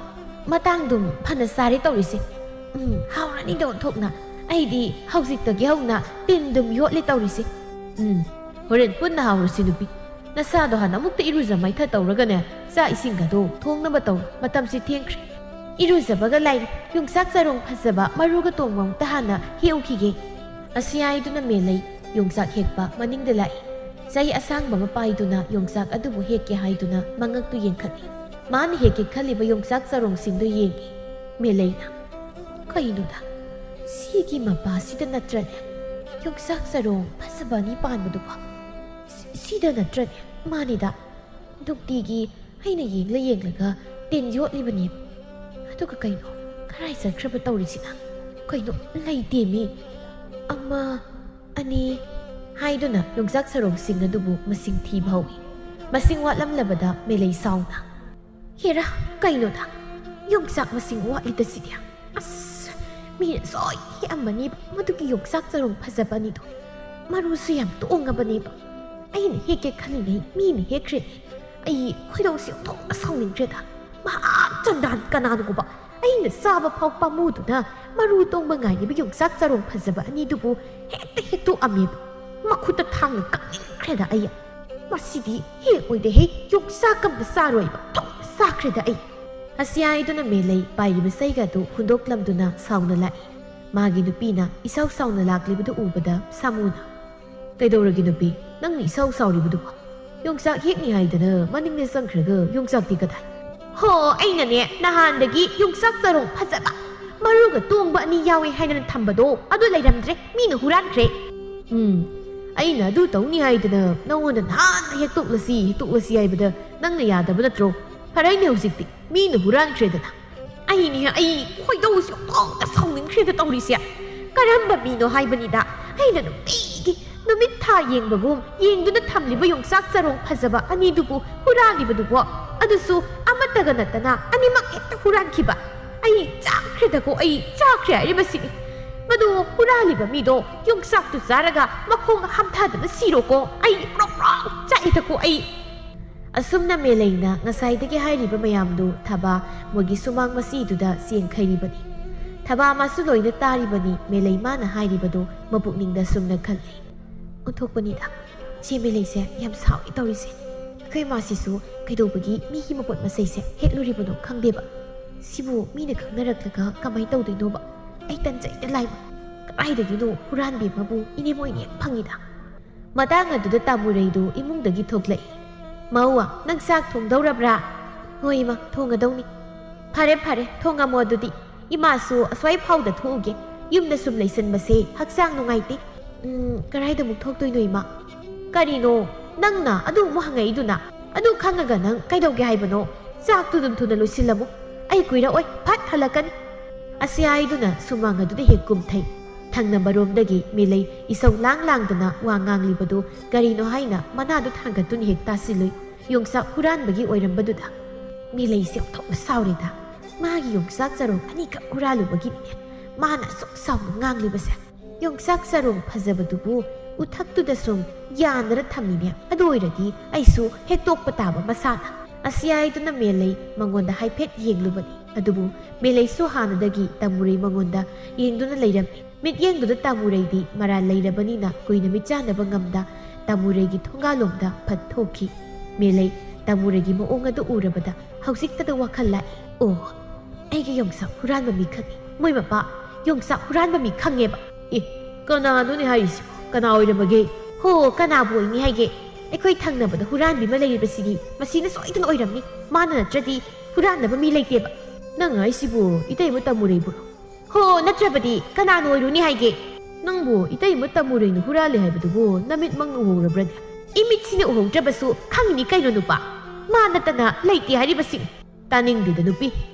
ꯃꯇꯥꯡꯗꯨꯝ ꯐꯅ ꯆꯥꯔꯦ ꯇꯧꯔꯤꯁꯦ꯫ ꯎꯝ, ꯍꯥꯎꯔꯅꯤꯗ ꯑꯣꯟꯊꯣꯛꯅ꯫ ꯑꯩꯗꯤ ꯍꯧꯖꯤꯛꯇꯒꯤ ꯍꯧꯅ ꯇꯤꯟꯗꯨꯝ ꯌꯣꯠꯂꯦ ꯇꯧꯔꯤꯁꯦ꯫ ꯎꯝ, ꯍꯣꯔꯦꯟ ꯄꯨꯟꯅ ꯍꯥꯎꯔꯁꯤ ꯅꯨꯄꯤ꯫ ꯅꯁꯥꯗꯣ ꯍꯥꯟꯅ ꯑꯃꯨꯛꯇ ꯏꯔꯨꯖ ꯃꯥꯏꯊ ꯇꯧꯔꯒꯅꯦ, ꯆꯥꯛ ꯏꯁꯤꯡꯒꯗꯣ ꯊꯣꯡꯅꯕ ꯇꯧꯔꯣ꯫ ꯃꯇꯝꯁꯤ ꯊꯦꯡꯈ꯭ꯔꯦ꯫ ꯏꯔꯨꯖꯕꯒ ꯂꯥꯏꯔꯤ, ꯌꯣꯡꯆꯥꯛ ꯆꯔꯣꯡ ꯐꯖꯕ ꯃꯔꯨꯒ ꯇꯣꯡꯕ ꯑꯃꯨꯛꯇ ꯍꯥꯟꯅ ꯍꯦꯛꯎꯈꯤꯒꯦ꯫ ꯑꯁꯤ ꯍꯥꯏꯗꯨꯅ ꯃꯦꯂꯩ ꯌꯣꯡꯆꯥꯛ ꯍꯦꯛꯄ ꯃꯅꯤꯡꯗ ꯂꯥꯛꯏ꯫ ꯆꯩ ꯑꯁꯥꯡꯕ ꯑꯃ ꯄꯥꯏꯗꯨꯅ ꯌꯣꯡꯆꯥꯛ ꯑꯗꯨꯕꯨ ꯍꯦꯛꯀꯦ ꯍꯥꯏꯗꯨꯅ ꯃꯉꯛꯇꯨ ꯌꯦꯡꯈꯠꯂꯤ꯫ ꯃꯥꯅ ꯍꯦꯛꯀꯦ ꯈꯜꯂꯤꯕ ꯌꯣꯡꯆꯥꯛ ꯆꯔꯣꯡꯁꯤꯡꯗꯨ ꯌꯦꯡꯉꯤ꯫ ꯃꯦꯂꯩꯅ, "ꯀꯩꯅꯣꯗ, ꯁꯤꯒꯤ ꯃꯄꯥꯁꯤꯗ ꯅꯠꯇ꯭ꯔꯅꯦ ꯌꯣꯡꯆꯥꯛ ꯆꯔꯣꯡ ꯐꯖꯕ ꯑꯅꯤ ꯄꯥꯟꯕꯗꯨꯕꯣ? ꯁꯤ-, ꯁꯤꯗ ꯅꯠꯇ꯭ꯔꯅꯦ? ꯃꯥꯅꯤꯗ, ꯅꯨꯡꯇꯤꯒꯤ ꯑꯩꯅ ꯌꯦꯡꯂ ꯌꯦꯡꯂꯒ ꯇꯤꯟ ꯌꯣꯠꯂꯤꯕꯅꯦ꯫ ꯑꯗꯨꯒ ꯀꯩꯅꯣ, ꯀꯔꯥꯏ ꯆꯠꯈ꯭ꯔꯕ ꯇꯧꯔꯤꯁꯤꯅ? ꯀꯩꯅꯣ, ꯂꯩꯇꯦꯃꯤ꯫ ꯑꯃ, ꯑꯅꯤ" ꯍꯥꯏꯗꯨꯅ ꯌꯣꯡꯆꯥꯛ ꯆꯔꯣꯡꯁꯤꯡ ꯑꯗꯨꯕꯨ ꯃꯁꯤꯡ ꯊꯤꯕ ꯍꯧꯏ꯫ ꯃꯁꯤꯡ ꯋꯥꯠꯂꯝꯂꯕꯗ ꯃꯦꯂꯩ ꯁꯥꯎꯅ, "ꯍꯦꯔꯥ, ꯀꯩꯅꯣꯗ, ꯌꯣꯡꯆꯥꯛ ꯃꯁꯤꯡ ꯋꯥꯠꯂꯤꯗ ꯁꯤꯗꯤ꯫ ꯑꯁ, ꯃꯤꯅ ꯁꯣꯏ ꯍꯦꯛꯑꯝꯃꯅꯤꯕ ꯃꯗꯨꯒꯤ ꯌꯣꯡꯆꯥꯛ ꯆꯔꯣꯡ ꯐꯖꯕ ꯑꯅꯤꯗꯣ꯫ ꯃꯔꯨꯁꯨ ꯌꯥꯝ ꯇꯣꯡꯉꯕꯅꯦꯕ꯫ ꯑꯩꯅ ꯍꯦꯛꯀꯦ ꯈꯜꯂꯤꯉꯩ ꯃꯤꯅ ꯍꯦꯛꯈ꯭ꯔꯦ꯫ ꯑꯩ ꯈꯣꯏꯗꯧꯁꯤ ꯑꯣꯟꯊꯣꯛꯅ ꯁꯥꯎꯅꯤꯡꯈ꯭ꯔꯦꯗ꯫ ꯃꯍꯥꯛ ꯆꯟꯗꯥꯟ ꯀꯅꯥꯅꯒꯨꯝꯕ ꯑꯩꯅ ꯆꯥꯕ ꯐꯥꯎ ꯄꯥꯝꯃꯨꯗꯨꯅ ꯃꯔꯨ ꯇꯣꯡꯕ ꯉꯥꯏꯔꯤꯕ ꯌꯣꯡꯆꯥꯛ ꯆꯔꯣꯡ ꯐꯖꯕ ꯑꯅꯤꯗꯨꯕꯨ ꯍꯦꯛꯇ ꯍꯦꯛꯇꯣꯛꯑꯝꯃꯦꯕ꯫ ꯃꯈꯨꯠꯇ ꯊꯥꯡꯅ ꯀꯛꯅꯤꯡꯈ꯭ꯔꯦꯗ ꯑꯩ꯫ ꯃꯁꯤꯗꯤ ꯍꯦꯛ ꯑꯣꯏꯗꯦꯍꯦ, ꯌꯣꯡꯆꯥꯛ ꯑꯝꯇ ꯆꯥꯔꯣꯏꯕ, ꯊꯣꯛꯅ ꯆꯥꯈ꯭ꯔꯦꯗ ꯑꯩ"꯫ ꯑꯁꯤ ꯍꯥꯏꯗꯨꯅ ꯃꯦꯂꯩ ꯄꯥꯏꯔꯤꯕ ꯆꯩꯒ ꯑꯗꯨ ꯍꯨꯟꯗꯣꯛꯂꯝꯗꯨꯅ ꯁꯥꯎꯅ ꯂꯥꯛꯏ꯫ ꯃꯥꯒꯤ ꯅꯨꯄꯤꯅ ꯏꯁꯥꯎ ꯁꯥꯎꯅ ꯂꯥꯛꯂꯤꯕꯗꯨ ꯎꯕꯗ ꯁꯥꯃꯨꯅ, "ꯀꯩꯗꯧꯔꯒꯦ ꯅꯨꯄꯤ? ꯅꯪꯅ ꯏꯁꯥꯎ ꯁꯥꯎꯔꯤꯕꯗꯨꯕꯣ? ꯌꯣꯡꯆꯥꯛ ꯍꯦꯛꯅꯤ ꯍꯥꯏꯗꯅ ꯃꯅꯤꯡꯗ ꯆꯪꯈ꯭ꯔꯒ ꯌꯣꯡꯆꯥꯛꯇꯤ ꯀꯗꯥꯏ?" "ꯍꯣ, ꯑꯩꯅꯅꯦ ꯅꯍꯥꯟꯗꯒꯤ ꯌꯣꯡꯆꯥꯛ ꯆꯔꯣꯡ ꯐꯖꯕ ꯃꯔꯨꯒ ꯇꯣꯡꯕ ꯑꯅꯤ ꯌꯥꯎꯏ ꯍꯥꯏꯗꯅ ꯊꯝꯕꯗꯣ ꯑꯗꯨ ꯂꯩꯔꯝꯗ꯭ꯔꯦ, ꯃꯤꯅ ꯍꯨꯔꯥꯟꯈ꯭ꯔꯦ"꯫ "ꯎꯝ, ꯑꯩꯅ ꯑꯗꯨ ꯇꯧꯅꯤ ꯍꯥꯏꯗꯅ ꯅꯉꯣꯟꯗ ꯅꯍꯥꯟꯅ ꯍꯦꯛꯇꯣꯛꯂꯁꯤ, ꯍꯦꯛꯇꯣꯛꯂꯁꯤ ꯍꯥꯏꯕꯗ ꯅꯪꯅ ꯌꯥꯗꯕ ꯅꯠꯇ꯭ꯔꯣ? ꯐꯔꯦꯅꯦ, ꯍꯧꯖꯤꯛꯇꯤ ꯃꯤꯅ ꯍꯨꯔꯥꯟꯈ꯭ꯔꯦꯗꯅ"꯫ ꯑꯩꯅꯦ, ꯑꯩ ꯈꯣꯏꯗꯧꯁꯦ ꯑꯣꯟꯊꯣꯛꯅ ꯁꯥꯎꯅꯤꯡꯈ꯭ꯔꯦꯗ ꯇꯧꯔꯤꯁꯦ꯫ ꯀꯔꯝꯕ ꯃꯤꯅꯣ ꯍꯥꯏꯕꯅꯤꯗ, ꯑꯩꯅ ꯅꯨꯡꯇꯤꯒꯤ ꯅꯨꯃꯤꯠ ꯊꯥ ꯌꯦꯡꯕꯒꯨꯝ ꯌꯦꯡꯗꯨꯅ ꯊꯝꯂꯤꯕ ꯌꯣꯡꯆꯥꯛ ꯆꯔꯣꯡ ꯐꯖꯕ ꯑꯅꯤꯗꯨꯕꯨ ꯍꯨꯔꯥꯜꯂꯤꯕꯗꯨꯕꯣ? ꯑꯗꯨꯁꯨ ꯑꯃꯠꯇꯒ ꯅꯠꯇꯅ ꯑꯅꯤꯃꯛ ꯍꯦꯛꯇ ꯍꯨꯔꯥꯟꯈꯤꯕ꯫ ꯑꯩ ꯆꯥꯛꯈ꯭ꯔꯦꯗꯀꯣ, ꯑꯩ ꯆꯥꯛꯈ꯭ꯔꯦ ꯍꯥꯏꯔꯤꯕꯁꯤꯅꯤ꯫ ꯃꯗꯨ ꯍꯨꯔꯥꯜꯂꯤꯕ ꯃꯤꯗꯣ ꯌꯣꯡꯆꯥꯛꯇꯨ ꯆꯥꯔꯒ ꯃꯈꯣꯡ ꯍꯥꯝꯊꯗꯅ ꯁꯤꯔꯣꯀꯣ꯫ ꯑꯩ ꯄ꯭ꯔꯣꯛ ꯄ꯭ꯔꯣꯛ ꯆꯥꯛꯑꯦꯗꯀꯣ ꯑꯩ꯫ ꯑꯁꯨꯝꯅ ꯃꯦꯂꯩꯅ ꯉꯁꯥꯏꯗꯒꯤ ꯍꯥꯏꯔꯤꯕ ꯃꯌꯥꯝꯗꯨ ꯊꯕꯥ ꯃꯣꯏꯒꯤ ꯁꯨꯃꯥꯡ ꯃꯁꯤꯗꯨꯗ ꯆꯦꯟꯈꯩꯔꯤꯕꯅꯤ꯫ ꯊꯕꯥ ꯃꯥꯁꯨ ꯂꯣꯏꯅ ꯇꯥꯔꯤꯕꯅꯤ ꯃꯦꯂꯩ ꯃꯥꯅ ꯍꯥꯏꯔꯤꯕꯗꯨ ꯃꯄꯨꯛꯅꯤꯡꯗ ꯁꯨꯝꯅ ꯈꯜꯂꯤ꯫ ꯑꯣꯟꯊꯣꯛꯄꯅꯤꯗ꯫ ꯆꯦ ꯃꯦꯂꯩꯁꯦ ꯌꯥꯝ ꯁꯥꯎꯏ ꯇꯧꯔꯤꯁꯦ꯫ ꯑꯩꯈꯣꯏ ꯃꯥꯁꯤꯁꯨ ꯀꯩꯗꯧꯕꯒꯤ ꯃꯤꯒꯤ ꯃꯄꯣꯠ ꯃꯆꯩꯁꯦ ꯍꯦꯛꯂꯨꯔꯤꯕꯅꯣ ꯈꯪꯗꯦꯕ꯫ ꯁꯤꯕꯨ ꯃꯤꯅ ꯈꯪꯅꯔꯛꯂꯒ ꯀꯃꯥꯏ ꯇꯧꯗꯣꯏꯅꯣꯕ? ꯑꯩ ꯇꯟꯖꯩꯗ ꯂꯥꯏꯃ꯫ ꯀꯗꯥꯏꯗꯒꯤꯅꯣ ꯍꯨꯔꯥꯟꯕꯤ ꯑꯃꯕꯨ ꯏꯅꯦ ꯃꯣꯏꯅ ꯍꯦꯛ ꯐꯪꯉꯤꯗ꯫ ꯃꯇꯥꯡ ꯑꯗꯨꯗ ꯇꯥꯃꯨꯔꯩꯗꯨ ꯏꯃꯨꯡꯗꯒꯤ ꯊꯣꯛꯂꯛꯏ꯫ "ꯃꯧ, ꯅꯪ ꯆꯥꯛ ꯊꯣꯡꯗꯧꯔꯕ꯭ꯔꯥ?" "ꯍꯣꯏ, ꯏꯃꯥ, ꯊꯣꯡꯉꯗꯧꯅꯤ꯫" "ꯐꯔꯦ, ꯐꯔꯦ, ꯊꯣꯡꯉꯝꯃꯣ ꯑꯗꯨꯗꯤ꯫ ꯏꯃꯥꯁꯨ ꯑꯁ꯭ꯋꯥꯏ ꯐꯥꯎꯗ ꯊꯣꯛꯎꯒꯦ꯫ ꯌꯨꯝꯗ ꯁꯨꯝ ꯂꯩꯁꯟꯕꯁꯦ ꯍꯛꯆꯥꯡ ꯅꯨꯡꯉꯥꯏꯇꯦ꯫" "ꯎꯝ, ꯀꯔꯥꯏꯗ ꯑꯃꯨꯛ ꯊꯣꯛꯇꯣꯏꯅꯣ, ꯏꯃꯥ?" "ꯀꯔꯤꯅꯣ? ꯅꯪꯅ ꯑꯗꯨ ꯑꯃꯨꯛ ꯍꯪꯉꯛꯏꯗꯨꯅ? ꯑꯗꯨ ꯈꯪꯉꯒ ꯅꯪ ꯀꯩꯗꯧꯒꯦ ꯍꯥꯏꯕꯅꯣ? ꯆꯥꯛꯇꯨ ꯑꯗꯨꯝ ꯊꯨꯅ ꯂꯣꯏꯁꯤꯜꯂꯝꯃꯨ꯫ ꯑꯩ ꯀꯨꯏꯔꯛꯑꯣꯏ, ꯐꯠ ꯍꯜꯂꯛꯀꯅꯤ꯫" ꯑꯁꯤ ꯍꯥꯏꯗꯨꯅ ꯁꯨꯃꯥꯡ ꯑꯗꯨꯗ ꯍꯦꯛ ꯀꯨꯝꯊꯩ꯫ ꯊꯪꯅꯕꯔꯣꯝꯗꯒꯤ ꯃꯦꯂꯩ ꯏꯁꯧ ꯂꯥꯡ ꯂꯥꯡꯗꯅ ꯋꯥ ꯉꯥꯡꯂꯤꯕꯗꯨ ꯀꯔꯤꯅꯣ ꯍꯥꯏꯅ ꯃꯅꯥꯗꯨ ꯊꯥꯡꯒꯠꯇꯨꯅ ꯍꯦꯛ ꯇꯥꯁꯤꯜꯂꯨꯏ꯫ ꯌꯣꯡꯆꯥꯛ ꯍꯨꯔꯥꯟꯕꯒꯤ ꯑꯣꯏꯔꯝꯕꯗꯨꯗ ꯃꯦꯂꯩꯁꯦ ꯑꯣꯟꯊꯣꯛꯅ ꯁꯥꯎꯔꯦꯗ꯫ ꯃꯥꯒꯤ ꯌꯣꯡꯆꯥꯛ ꯆꯔꯣꯡ ꯑꯅꯤꯈꯛ ꯍꯨꯔꯥꯜꯂꯨꯕꯒꯤꯅꯤꯅꯦ ꯃꯥꯅ ꯑꯁꯨꯛ ꯁꯥꯎꯅ ꯉꯥꯡꯂꯤꯕꯁꯦ꯫ ꯌꯣꯡꯆꯥꯛ ꯆꯔꯣꯡ ꯐꯖꯕꯗꯨꯕꯨ ꯎꯊꯛꯇꯨꯗ ꯁꯨꯝ ꯌꯥꯟꯗꯅ ꯊꯝꯃꯤꯅꯦ꯫ ꯑꯗꯨ ꯑꯣꯏꯔꯗꯤ ꯑꯩꯁꯨ ꯍꯦꯛꯇꯣꯛꯄ ꯇꯥꯕ ꯃꯁꯥꯅ꯫ ꯑꯁꯤ ꯍꯥꯏꯗꯨꯅ ꯃꯦꯂꯩ ꯃꯉꯣꯟꯗ ꯍꯥꯏꯐꯦꯠ ꯌꯦꯡꯂꯨꯕꯅꯤ꯫ ꯑꯗꯨꯕꯨ ꯃꯦꯂꯩꯁꯨ ꯍꯥꯟꯅꯗꯒꯤ ꯇꯥꯃꯨꯔꯩ ꯃꯉꯣꯟꯗ ꯌꯦꯡꯗꯨꯅ ꯂꯩꯔꯝꯃꯤ꯫ ꯃꯤꯠꯌꯦꯡꯗꯨꯗ ꯇꯥꯃꯨꯔꯩꯗꯤ ꯃꯔꯥꯜ ꯂꯩꯔꯕꯅꯤꯅ ꯀꯨꯏꯅ ꯃꯤꯠꯆꯥꯟꯅꯕ ꯉꯝꯗ ꯇꯥꯃꯨꯔꯩꯒꯤ ꯊꯣꯡꯒꯥꯜꯂꯣꯝꯗ ꯐꯠ ꯊꯣꯛꯈꯤ꯫ ꯃꯦꯂꯩ ꯇꯥꯃꯨꯔꯩꯒꯤ ꯃꯑꯣꯡ ꯑꯗꯨ ꯎꯔꯕꯗ ꯍꯧꯖꯤꯛꯇꯗ ꯋꯥꯈꯜ ꯂꯥꯛꯏ꯫ "ꯑꯣ, ꯑꯩꯒꯤ ꯌꯣꯡꯆꯥꯛ ꯍꯨꯔꯥꯟꯕ ꯃꯤ ꯈꯪꯉꯤ꯫ ꯃꯣꯏ ꯃꯄꯥ ꯌꯣꯡꯆꯥꯛ ꯍꯨꯔꯥꯟꯕ ꯃꯤ ꯈꯪꯉꯦꯕ꯫" "ꯑꯦ, ꯀꯅꯥꯅꯣꯅꯦ ꯍꯥꯏꯔꯤꯁꯤꯕꯣ? ꯀꯅꯥ ꯑꯣꯏꯔꯝꯃꯒꯦ?" "ꯍꯣ, ꯀꯅꯥꯕꯨ ꯑꯣꯏꯅꯤ ꯍꯥꯏꯒꯦ? ꯑꯩꯈꯣꯏ ꯊꯪꯅꯕꯗ ꯍꯨꯔꯥꯟꯕꯤ ꯑꯃ ꯂꯩꯔꯤꯕꯁꯤꯗꯤ ꯃꯁꯤꯅ ꯁꯣꯏꯗꯅ ꯑꯣꯏꯔꯝꯅꯤ꯫ ꯃꯥꯅ ꯅꯠꯇ꯭ꯔꯗꯤ ꯍꯨꯔꯥꯟꯅꯕ ꯃꯤ ꯂꯩꯇꯦꯕ꯫" "ꯅꯪ ꯍꯥꯏꯁꯤꯕꯨ ꯏꯇꯩꯃ ꯇꯥꯃꯨꯔꯩꯕꯨꯔꯣ?" "ꯍꯣ, ꯅꯠꯇ꯭ꯔꯕꯗꯤ ꯀꯅꯥꯅ ꯑꯣꯏꯔꯨꯅꯤ ꯍꯥꯏꯒꯦ?" "ꯅꯪꯕꯨ ꯏꯇꯩꯃ ꯇꯥꯃꯨꯔꯩꯅ ꯍꯨꯔꯥꯜꯂꯦ ꯍꯥꯏꯕꯗꯨꯕꯨ ꯅꯃꯤꯠꯃꯛꯅ ꯎꯍꯧꯔꯕ꯭ꯔꯅꯦ?" "ꯏꯃꯤꯠꯁꯤꯅ ꯎꯍꯧꯗ꯭ꯔꯕꯁꯨ ꯈꯪꯉꯤꯅꯤ ꯀꯩꯅꯣ ꯅꯨꯄꯥ꯫ ꯃꯥ ꯅꯠꯇꯅ ꯂꯩꯇꯦ ꯍꯥꯏꯔꯤꯕꯁꯤꯅꯤ꯫" "ꯇꯥꯅꯤꯡꯗꯦꯗ ꯅꯨꯄꯤ,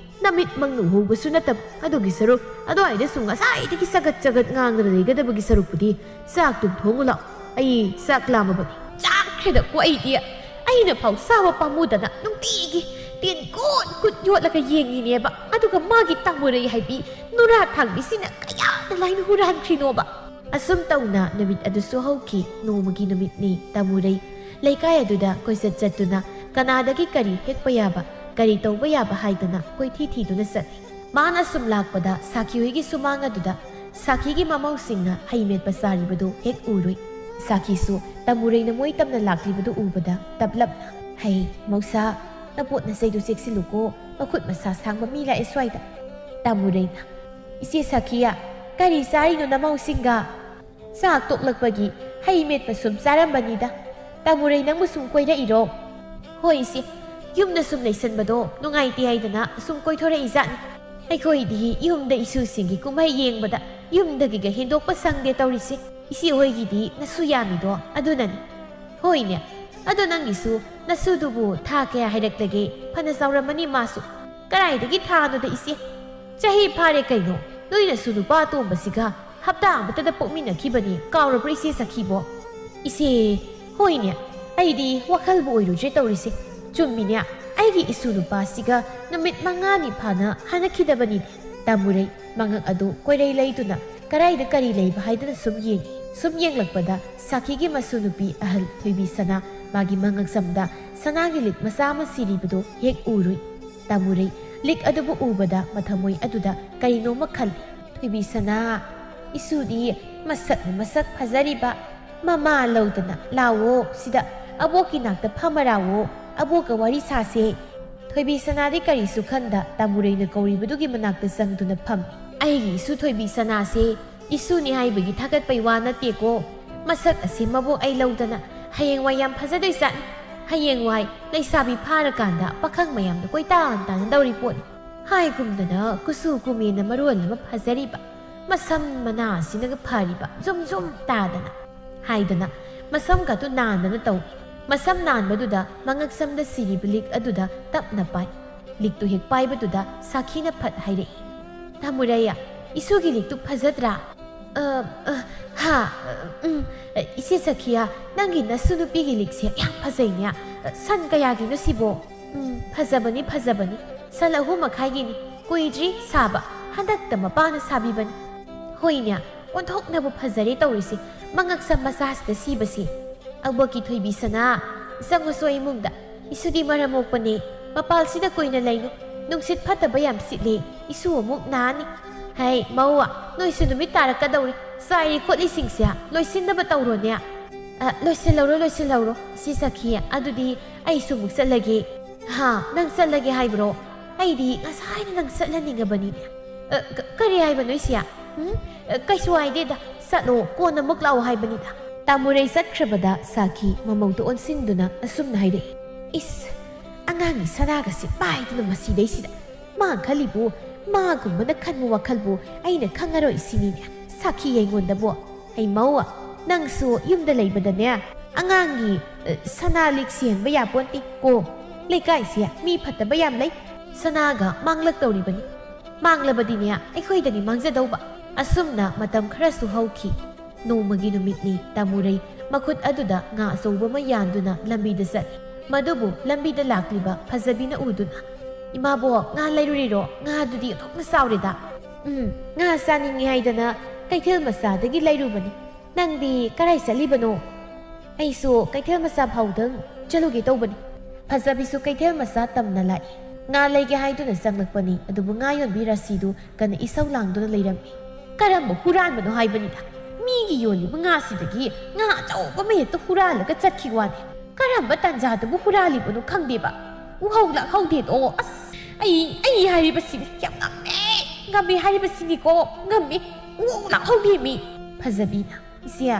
ꯅꯃꯤꯠ ꯃꯪꯅ ꯎꯍꯧꯕꯁꯨ ꯅꯠꯇꯕ꯫ ꯑꯗꯨꯒꯤ ꯁꯔꯨꯛ ꯑꯗꯨꯋꯥꯏꯗꯁꯨ ꯉꯁꯥꯏꯗꯒꯤ ꯆꯒꯠ ꯆꯒꯠ ꯉꯥꯡꯗꯅ ꯂꯩꯒꯗꯕꯒꯤ ꯁꯔꯨꯛꯄꯨꯗꯤ ꯆꯥꯛꯇꯨꯝ ꯊꯣꯡꯉꯨ ꯂꯥꯛꯑꯣ꯫ ꯑꯩ ꯆꯥꯛ ꯂꯥꯝꯃꯕꯅꯤ꯫ ꯆꯥꯈ꯭ꯔꯦꯗꯀꯣ ꯑꯩꯗꯤ꯫ ꯑꯩꯅ ꯐꯥꯎ ꯆꯥꯕ ꯄꯥꯝꯃꯨꯗꯅ ꯅꯨꯡꯇꯤꯒꯤ ꯇꯤꯟ ꯀꯨꯠ ꯀꯨꯠ ꯌꯣꯠꯂꯒ ꯌꯦꯡꯉꯤꯅꯦꯕ꯫ ꯑꯗꯨꯒ ꯃꯥꯒꯤ ꯇꯥꯃꯨꯔꯩ ꯍꯥꯏꯕꯤ ꯅꯨꯔꯥ ꯊꯥꯡꯕꯤꯁꯤꯅ ꯀꯌꯥꯗ ꯂꯥꯏꯅ ꯍꯨꯔꯥꯟꯈ꯭ꯔꯤꯅꯣꯕ꯫ ꯑꯁꯨꯝ ꯇꯧꯅ ꯅꯨꯃꯤꯠ ꯑꯗꯨꯁꯨ ꯍꯧꯈꯤ꯫ ꯅꯣꯡꯃꯒꯤ ꯅꯨꯃꯤꯠꯅꯤ꯫ ꯇꯥꯃꯨꯔꯩ ꯂꯩꯀꯥꯏ ꯑꯗꯨꯗ ꯀꯣꯏꯆꯠ ꯆꯠꯇꯨꯅ ꯀꯅꯥꯗꯒꯤ ꯀꯔꯤ ꯍꯦꯛꯄ ꯌꯥꯕ, ꯀꯔꯤ ꯇꯧꯕ ꯌꯥꯕ ꯍꯥꯏꯗꯅ ꯀꯣꯏꯊꯤ ꯊꯤꯗꯨꯅ ꯆꯠꯂꯤ꯫ ꯃꯥꯅ ꯁꯨꯝ ꯂꯥꯛꯄꯗ ꯁꯥꯈꯤ ꯍꯣꯏꯒꯤ ꯁꯨꯃꯥꯡ ꯑꯗꯨꯗ ꯁꯥꯈꯤꯒꯤ ꯃꯃꯧꯁꯤꯡꯅ ꯍꯩ ꯃꯦꯠꯄ ꯆꯥꯔꯤꯕꯗꯨ ꯍꯦꯛ ꯎꯔꯨꯏ꯫ ꯁꯥꯈꯤꯁꯨ ꯇꯥꯃꯨꯔꯩꯅ ꯃꯣꯏ ꯇꯝꯅ ꯂꯥꯛꯂꯤꯕꯗꯨ ꯎꯕꯗ ꯇꯞꯂꯞꯅ, "ꯍꯩ, ꯃꯧꯁꯥ, ꯅꯄꯣꯠ ꯅꯆꯩꯗꯨ ꯆꯦꯛꯁꯤꯜꯂꯨꯀꯣ, ꯃꯈꯨꯠ ꯃꯁꯥ ꯁꯥꯡꯕ ꯃꯤ ꯂꯥꯛꯑꯦ ꯁ꯭ꯋꯥꯏꯗ꯫" ꯇꯥꯃꯨꯔꯩꯅ, "ꯏꯆꯦ ꯁꯥꯈꯤꯌꯥ, ꯀꯔꯤ ꯆꯥꯔꯤꯅꯣ ꯅꯃꯧꯁꯤꯡꯒ?" "ꯆꯥꯛ ꯇꯣꯛꯂꯛꯄꯒꯤ ꯍꯩ ꯃꯦꯠꯄ ꯁꯨꯝ ꯆꯥꯔꯝꯕꯅꯤꯗ꯫ ꯇꯥꯃꯨꯔꯩ, ꯅꯪꯕꯨ ꯁꯨꯝ ꯀꯣꯏꯔꯛꯏꯔꯣ?" "ꯍꯣꯏ ꯏꯆꯦ, ꯌꯨꯝꯗ ꯁꯨꯝ ꯂꯩꯁꯟꯕꯗꯣ ꯅꯨꯡꯉꯥꯏꯇꯦ ꯍꯥꯏꯗꯅ ꯁꯨꯝ ꯀꯣꯏꯊꯣꯔꯛꯏꯖꯥꯠꯅꯤ꯫ ꯑꯩꯈꯣꯏꯗꯤ ꯌꯨꯝꯗ ꯏꯁꯨꯁꯤꯡꯒꯤ ꯀꯨꯝꯍꯩ ꯌꯦꯡꯕꯗ ꯌꯨꯝꯗꯒꯤꯒ ꯍꯦꯟꯗꯣꯛꯄ ꯁꯪꯗꯦ ꯇꯧꯔꯤꯁꯦ꯫ ꯏꯆꯦ ꯍꯣꯏꯒꯤꯗꯤ ꯅꯁꯨ ꯌꯥꯝꯃꯤꯗꯣ ꯑꯗꯨꯅꯅꯤ꯫" "ꯍꯣꯏꯅꯦ, ꯑꯗꯣ ꯅꯪꯒꯤꯁꯨ ꯅꯁꯨꯗꯨꯕꯨ ꯊꯥ ꯀꯌꯥ ꯍꯥꯏꯔꯛꯂꯒꯦ? ꯐꯅ ꯆꯥꯎꯔꯝꯃꯅꯤ ꯃꯥꯁꯨ꯫" "ꯀꯗꯥꯏꯗꯒꯤ ꯊꯥꯅꯣꯗ ꯏꯆꯦ? ꯆꯍꯤ ꯐꯥꯔꯦ ꯀꯩꯅꯣ꯫ ꯅꯣꯏ ꯅꯁꯨ ꯅꯨꯄꯥ ꯑꯇꯣꯝꯕꯁꯤꯒ ꯍꯞꯇꯥ ꯑꯃꯠꯇꯗ ꯄꯣꯛꯃꯤꯟꯅꯈꯤꯕꯅꯤ, ꯀꯥꯎꯔꯕ꯭ꯔꯥ ꯏꯆꯦ ꯁꯥꯈꯤꯕꯣ?" "ꯏꯆꯦ, ꯍꯣꯏꯅꯦ, ꯑꯩꯗꯤ ꯋꯥꯈꯜꯕꯨ ꯑꯣꯏꯔꯨꯗ꯭ꯔꯦ ꯇꯧꯔꯤꯁꯦ꯫ ꯆꯨꯝꯃꯤꯅꯦ, ꯑꯩꯒꯤ ꯏꯁꯨ ꯅꯨꯄꯥꯁꯤꯒ ꯅꯨꯃꯤꯠ ꯃꯉꯥꯅꯤ ꯐꯥꯅ ꯍꯟꯅꯈꯤꯗꯕꯅꯤꯅꯦ꯫" ꯇꯥꯃꯨꯔꯩ ꯃꯉꯛ ꯑꯗꯨ ꯀꯣꯏꯔꯩ ꯂꯩꯗꯨꯅ ꯀꯔꯥꯏꯗ ꯀꯔꯤ ꯂꯩꯕ ꯍꯥꯏꯗꯨꯅ ꯁꯨꯝ ꯌꯦꯡꯉꯤ꯫ ꯁꯨꯝ ꯌꯦꯡꯂꯛꯄꯗ ꯁꯥꯈꯤꯒꯤ ꯃꯁꯨ ꯅꯨꯄꯤ ꯑꯍꯜ ꯊꯣꯏꯕꯤ ꯁꯅꯥ ꯃꯥꯒꯤ ꯃꯉꯛꯁꯝꯗ ꯁꯅꯥꯒꯤ ꯂꯤꯛ ꯃꯆꯥ ꯑꯃ ꯁꯤꯔꯤꯕꯗꯨ ꯍꯦꯛ ꯎꯔꯨꯏ꯫ ꯇꯥꯃꯨꯔꯩ ꯂꯤꯛ ꯑꯗꯨꯕꯨ ꯎꯕꯗ ꯃꯊꯃꯣꯏ ꯑꯗꯨꯗ ꯀꯔꯤꯅꯣꯃ ꯈꯜꯂꯤ꯫ "ꯊꯣꯏꯕꯤ ꯁꯅꯥ, ꯏꯁꯨꯗꯤ ꯃꯁꯛꯅ ꯃꯁꯛ ꯐꯖꯔꯤꯕ, ꯃꯃꯥ ꯂꯧꯗꯅ ꯂꯥꯛꯑꯣ, ꯁꯤꯗ ꯑꯕꯣꯛꯀꯤ ꯅꯥꯛꯇ ꯐꯝꯃꯔꯥꯎꯑꯣ, ꯑꯕꯣꯛꯀ ꯋꯥꯔꯤ ꯁꯥꯁꯦ꯫" ꯊꯣꯏꯕꯤ ꯁꯅꯥꯗꯤ ꯀꯔꯤꯁꯨ ꯈꯟꯗ ꯇꯥꯃꯨꯔꯩꯅ ꯀꯧꯔꯤꯕꯗꯨꯒꯤ ꯃꯅꯥꯛꯇ ꯆꯪꯗꯨꯅ ꯐꯝꯃꯤ꯫ "ꯑꯩꯒꯤ ꯏꯁꯨ ꯊꯣꯏꯕꯤ ꯁꯅꯥꯁꯦ ꯏꯁꯨꯅꯤ ꯍꯥꯏꯕꯒꯤ ꯊꯥꯒꯠꯄꯩ ꯋꯥ ꯅꯠꯇꯦꯀꯣ꯫ ꯃꯁꯛ ꯑꯁꯤ ꯃꯕꯣꯛ ꯑꯩ ꯂꯧꯗꯅ ꯍꯌꯦꯡꯋꯥꯏ ꯌꯥꯝ ꯐꯖꯗꯣꯏ ꯖꯥꯠꯅꯤ꯫ ꯍꯌꯦꯡꯋꯥꯏ ꯂꯩꯁꯥꯕꯤ ꯐꯥꯔꯀꯥꯟꯗ ꯄꯥꯈꯪ ꯃꯌꯥꯝꯗ ꯀꯣꯏꯇꯥꯟ ꯇꯥꯟꯅꯗꯧꯔꯤ ꯄꯣꯠꯅꯤ꯫ ꯍꯥꯏꯒꯨꯝꯗꯅ ꯀꯨꯆꯨ ꯀꯨꯃꯦꯟꯅ ꯃꯔꯣꯜ ꯑꯃ ꯐꯖꯔꯤꯕ, ꯃꯁꯝ ꯃꯅꯥ ꯑꯁꯤꯅꯒ ꯐꯔꯤꯕ, ꯖꯨꯝ ꯖꯨꯝ ꯇꯥꯗꯅ" ꯍꯥꯏꯗꯅ ꯃꯁꯝꯒꯗꯨ ꯅꯥꯟꯗꯅ ꯇꯧꯏ꯫ ꯃꯁꯝ ꯅꯥꯟꯕꯗꯨꯗ ꯃꯉꯛꯁꯝꯗ ꯁꯤꯔꯤꯕ ꯂꯤꯛ ꯑꯗꯨꯗ ꯇꯞꯅ ꯄꯥꯏ꯫ ꯂꯤꯛꯇꯨ ꯍꯦꯛ ꯄꯥꯏꯕꯗꯨꯗ ꯁꯥꯈꯤꯅ ꯐꯠ ꯍꯥꯏꯔꯛꯏ, "ꯇꯥꯃꯨꯔꯩ, ꯏꯁꯨꯒꯤ ꯂꯤꯛꯇꯨ ꯐꯖꯗ꯭ꯔꯥ?" "ꯑ, ꯑ, ꯍꯥ, ꯑ, ꯎꯝ, ꯑ, ꯏꯆꯦ ꯁꯥꯈꯤꯌꯥ, ꯅꯪꯒꯤ ꯅꯁꯨ ꯅꯨꯄꯤꯒꯤ ꯂꯤꯛꯁꯦ ꯌꯥꯝ ꯐꯖꯩꯅꯦ꯫ ꯑ, ꯁꯟ ꯀꯌꯥꯒꯤꯅꯣ ꯁꯤꯕꯣ?" "ꯎꯝ, ꯐꯖꯕꯅꯤ, ꯐꯖꯕꯅꯤ꯫ ꯁꯟ ꯑꯍꯨꯝ ꯃꯈꯥꯏꯒꯤꯅꯤ꯫ ꯀꯨꯏꯗ꯭ꯔꯤ ꯁꯥꯕ, ꯍꯟꯗꯛꯇ ꯃꯄꯥꯅ ꯁꯥꯕꯤꯕꯅꯤ꯫" "ꯍꯣꯏꯅꯦ, ꯑꯣꯟꯊꯣꯛꯅꯕꯨ ꯐꯖꯔꯦ ꯇꯧꯔꯤꯁꯦ, ꯃꯉꯛ ꯁꯝ ꯃꯆꯥꯁꯤꯗ ꯁꯤꯕꯁꯦ꯫ ꯑꯕꯣꯛꯀꯤ ꯊꯣꯏꯕꯤ ꯁꯅꯥ, ꯆꯪꯉꯨꯁꯣ ꯏꯃꯨꯡꯗ꯫ ꯏꯁꯨꯗꯤ ꯃꯔꯝ ꯃꯣꯛꯄꯅꯦ, ꯃꯄꯥꯜꯁꯤꯗ ꯀꯨꯏꯅ ꯂꯩꯅꯨ꯫ ꯅꯨꯡꯁꯤꯠ ꯐꯠꯇꯕ ꯌꯥꯝ ꯁꯤꯠꯂꯦ, ꯏꯁꯨ ꯑꯃꯨꯛ ꯅꯥꯅꯤ꯫ ꯍꯩ, ꯃꯧ, ꯅꯣꯏꯁꯨ ꯅꯨꯃꯤꯠ ꯇꯥꯔꯛꯀꯗꯧꯔꯤ꯫ ꯆꯥꯏꯔꯤ ꯈꯣꯠꯂꯤꯁꯤꯡꯁꯦ ꯂꯣꯏꯁꯤꯟꯅꯕ ꯇꯧꯔꯣꯅꯦ꯫" "ꯑ, ꯂꯣꯏꯁꯤꯜꯍꯧꯔꯣ, ꯂꯣꯏꯁꯤꯜꯍꯧꯔꯣ, ꯏꯆꯦ ꯁꯥꯈꯤ꯫ ꯑꯗꯨꯗꯤ ꯑꯩꯁꯨ ꯑꯃꯨꯛ ꯆꯠꯂꯒꯦ꯫" "ꯍꯥ, ꯅꯪ ꯆꯠꯂꯒꯦ ꯍꯥꯏꯕ꯭ꯔꯣ? ꯑꯩꯗꯤ ꯉꯁꯥꯏꯅ ꯅꯪ ꯆꯠꯍꯟꯅꯤꯡꯉꯕꯅꯤꯅꯦ꯫" "ꯑ, ꯀ-, ꯀꯔꯤ ꯍꯥꯏꯕꯅꯣ, ꯏꯆꯦ? ꯎꯝ? ꯑ, ꯀꯩꯁꯨ ꯍꯥꯏꯗꯦꯗ, ꯆꯠꯂꯣ, ꯀꯣꯟꯅ ꯑꯃꯨꯛ ꯂꯥꯛꯑꯣ ꯍꯥꯏꯕꯅꯤꯗ꯫" ꯇꯥꯃꯨꯔꯩ ꯆꯠꯈ꯭ꯔꯕꯗ ꯁꯥꯈꯤ ꯃꯃꯧꯗ ꯑꯣꯟꯁꯤꯟꯗꯨꯅ ꯑꯁꯨꯝꯅ ꯍꯥꯏꯔꯛꯏ, "ꯏꯁ, ꯑꯉꯥꯡꯒꯤ ꯁꯅꯥꯒꯁꯦ ꯄꯥꯏꯗꯅ ꯃꯁꯤꯗꯩꯁꯤꯗ꯫ ꯃꯥ ꯈꯜꯂꯤꯕꯨ, ꯃꯥꯒꯨꯝꯕꯅ ꯈꯟꯕ ꯋꯥꯈꯜꯕꯨ ꯑꯩꯅ ꯈꯪꯉꯔꯣꯏ ꯁꯤꯅꯤꯅꯦ ꯁꯥꯈꯤ ꯑꯩꯉꯣꯟꯗꯕꯨ꯫ ꯍꯩ ꯃꯧ, ꯅꯪꯁꯨ ꯌꯨꯝꯗ ꯂꯩꯕꯗꯅꯦ, ꯑꯉꯥꯡꯒꯤ, ꯑ, ꯁꯅꯥ ꯂꯤꯛ ꯁꯤꯍꯟꯕ ꯌꯥꯄꯣꯟꯇꯦ ꯀꯣ꯫ ꯂꯩꯀꯥꯏꯁꯦ ꯃꯤ ꯐꯠꯇꯕ ꯌꯥꯝ ꯂꯩ꯫ ꯁꯅꯥꯒ ꯃꯥꯡꯂꯛꯇꯧꯔꯤꯕꯅꯤ꯫ ꯃꯥꯡꯂꯕꯗꯤꯅꯦ, ꯑꯩꯈꯣꯏꯗꯅꯤ ꯃꯥꯡꯖꯗꯧꯕ꯫" ꯑꯁꯨꯝꯅ ꯃꯇꯝ ꯈꯔꯁꯨ ꯍꯧꯈꯤ꯫ ꯅꯣꯡꯃꯒꯤ ꯅꯨꯃꯤꯠꯅꯤ꯫ ꯇꯥꯃꯨꯔꯩ ꯃꯈꯨꯠ ꯑꯗꯨꯗ ꯉꯥ ꯑꯆꯧꯕ ꯑꯃ ꯌꯥꯟꯗꯨꯅ ꯂꯝꯕꯤꯗ ꯆꯠꯂꯤ꯫ ꯃꯗꯨꯕꯨ ꯂꯝꯕꯤꯗ ꯂꯥꯛꯂꯤꯕ ꯐꯖꯕꯤꯅ ꯎꯗꯨꯅ, "ꯏꯃꯥꯕꯣꯛ, ꯉꯥ ꯂꯩꯔꯨꯔꯤꯔꯣ? ꯉꯥꯗꯨꯗꯤ ꯑꯣꯟꯊꯣꯛꯅ ꯆꯥꯎꯔꯦꯗ꯫" "ꯎꯝ, ꯉꯥ ꯆꯥꯅꯤꯡꯉꯤ ꯍꯥꯏꯗꯅ ꯀꯩꯊꯦꯜ ꯃꯆꯥꯗꯒꯤ ꯂꯩꯔꯨꯕꯅꯤ꯫ ꯅꯪꯗꯤ ꯀꯔꯥꯏ ꯆꯠꯂꯤꯕꯅꯣ?" "ꯑꯩꯁꯨ ꯀꯩꯊꯦꯜ ꯃꯆꯥ ꯐꯥꯎꯗꯪ ꯆꯠꯂꯨꯒꯦ ꯇꯧꯕꯅꯤ꯫" ꯐꯖꯕꯤꯁꯨ ꯀꯩꯊꯦꯜ ꯃꯆꯥ ꯇꯝꯅ ꯂꯥꯛꯏ꯫ ꯉꯥ ꯂꯩꯒꯦ ꯍꯥꯏꯗꯨꯅ ꯆꯪꯂꯛꯄꯅꯤ, ꯑꯗꯨꯕꯨ ꯉꯥ ꯌꯣꯟꯕꯤ ꯔꯥꯁꯤꯗꯨ ꯀꯟꯅ ꯏꯁꯧ ꯂꯥꯡꯗꯨꯅ ꯂꯩꯔꯝꯃꯤ꯫ "ꯀꯔꯝꯕ ꯍꯨꯔꯥꯟꯕꯅꯣ ꯍꯥꯏꯕꯅꯤꯗ? ꯃꯤꯒꯤ ꯌꯣꯜꯂꯤꯕ ꯉꯥꯁꯤꯗꯒꯤ ꯉꯥ ꯑꯆꯧꯕ ꯑꯃ ꯍꯦꯛꯇ ꯍꯨꯔꯥꯜꯂꯒ ꯆꯠꯈꯤ ꯋꯥꯅꯤ꯫ ꯀꯔꯝꯕ ꯇꯥꯟꯖꯥꯗꯕꯨ ꯍꯨꯔꯥꯜꯂꯤꯕꯅꯣ ꯈꯪꯗꯦꯕ꯫ ꯎꯍꯧ ꯂꯥꯛꯍꯧꯗꯦꯗꯣ꯫ ꯑꯁ, ꯑꯩ, ꯑꯩ ꯍꯥꯏꯔꯤꯕꯁꯤꯅꯤ, ꯌꯥꯝ ꯉꯝꯃꯦ꯫ ꯉꯝꯃꯦ ꯍꯥꯏꯔꯤꯕꯁꯤꯅꯤꯀꯣ, ꯉꯝꯃꯦ꯫ ꯎꯍꯧ ꯂꯥꯛꯍꯧꯗꯦꯃꯤ꯫" ꯐꯖꯕꯤꯅ, "ꯏꯆꯦ,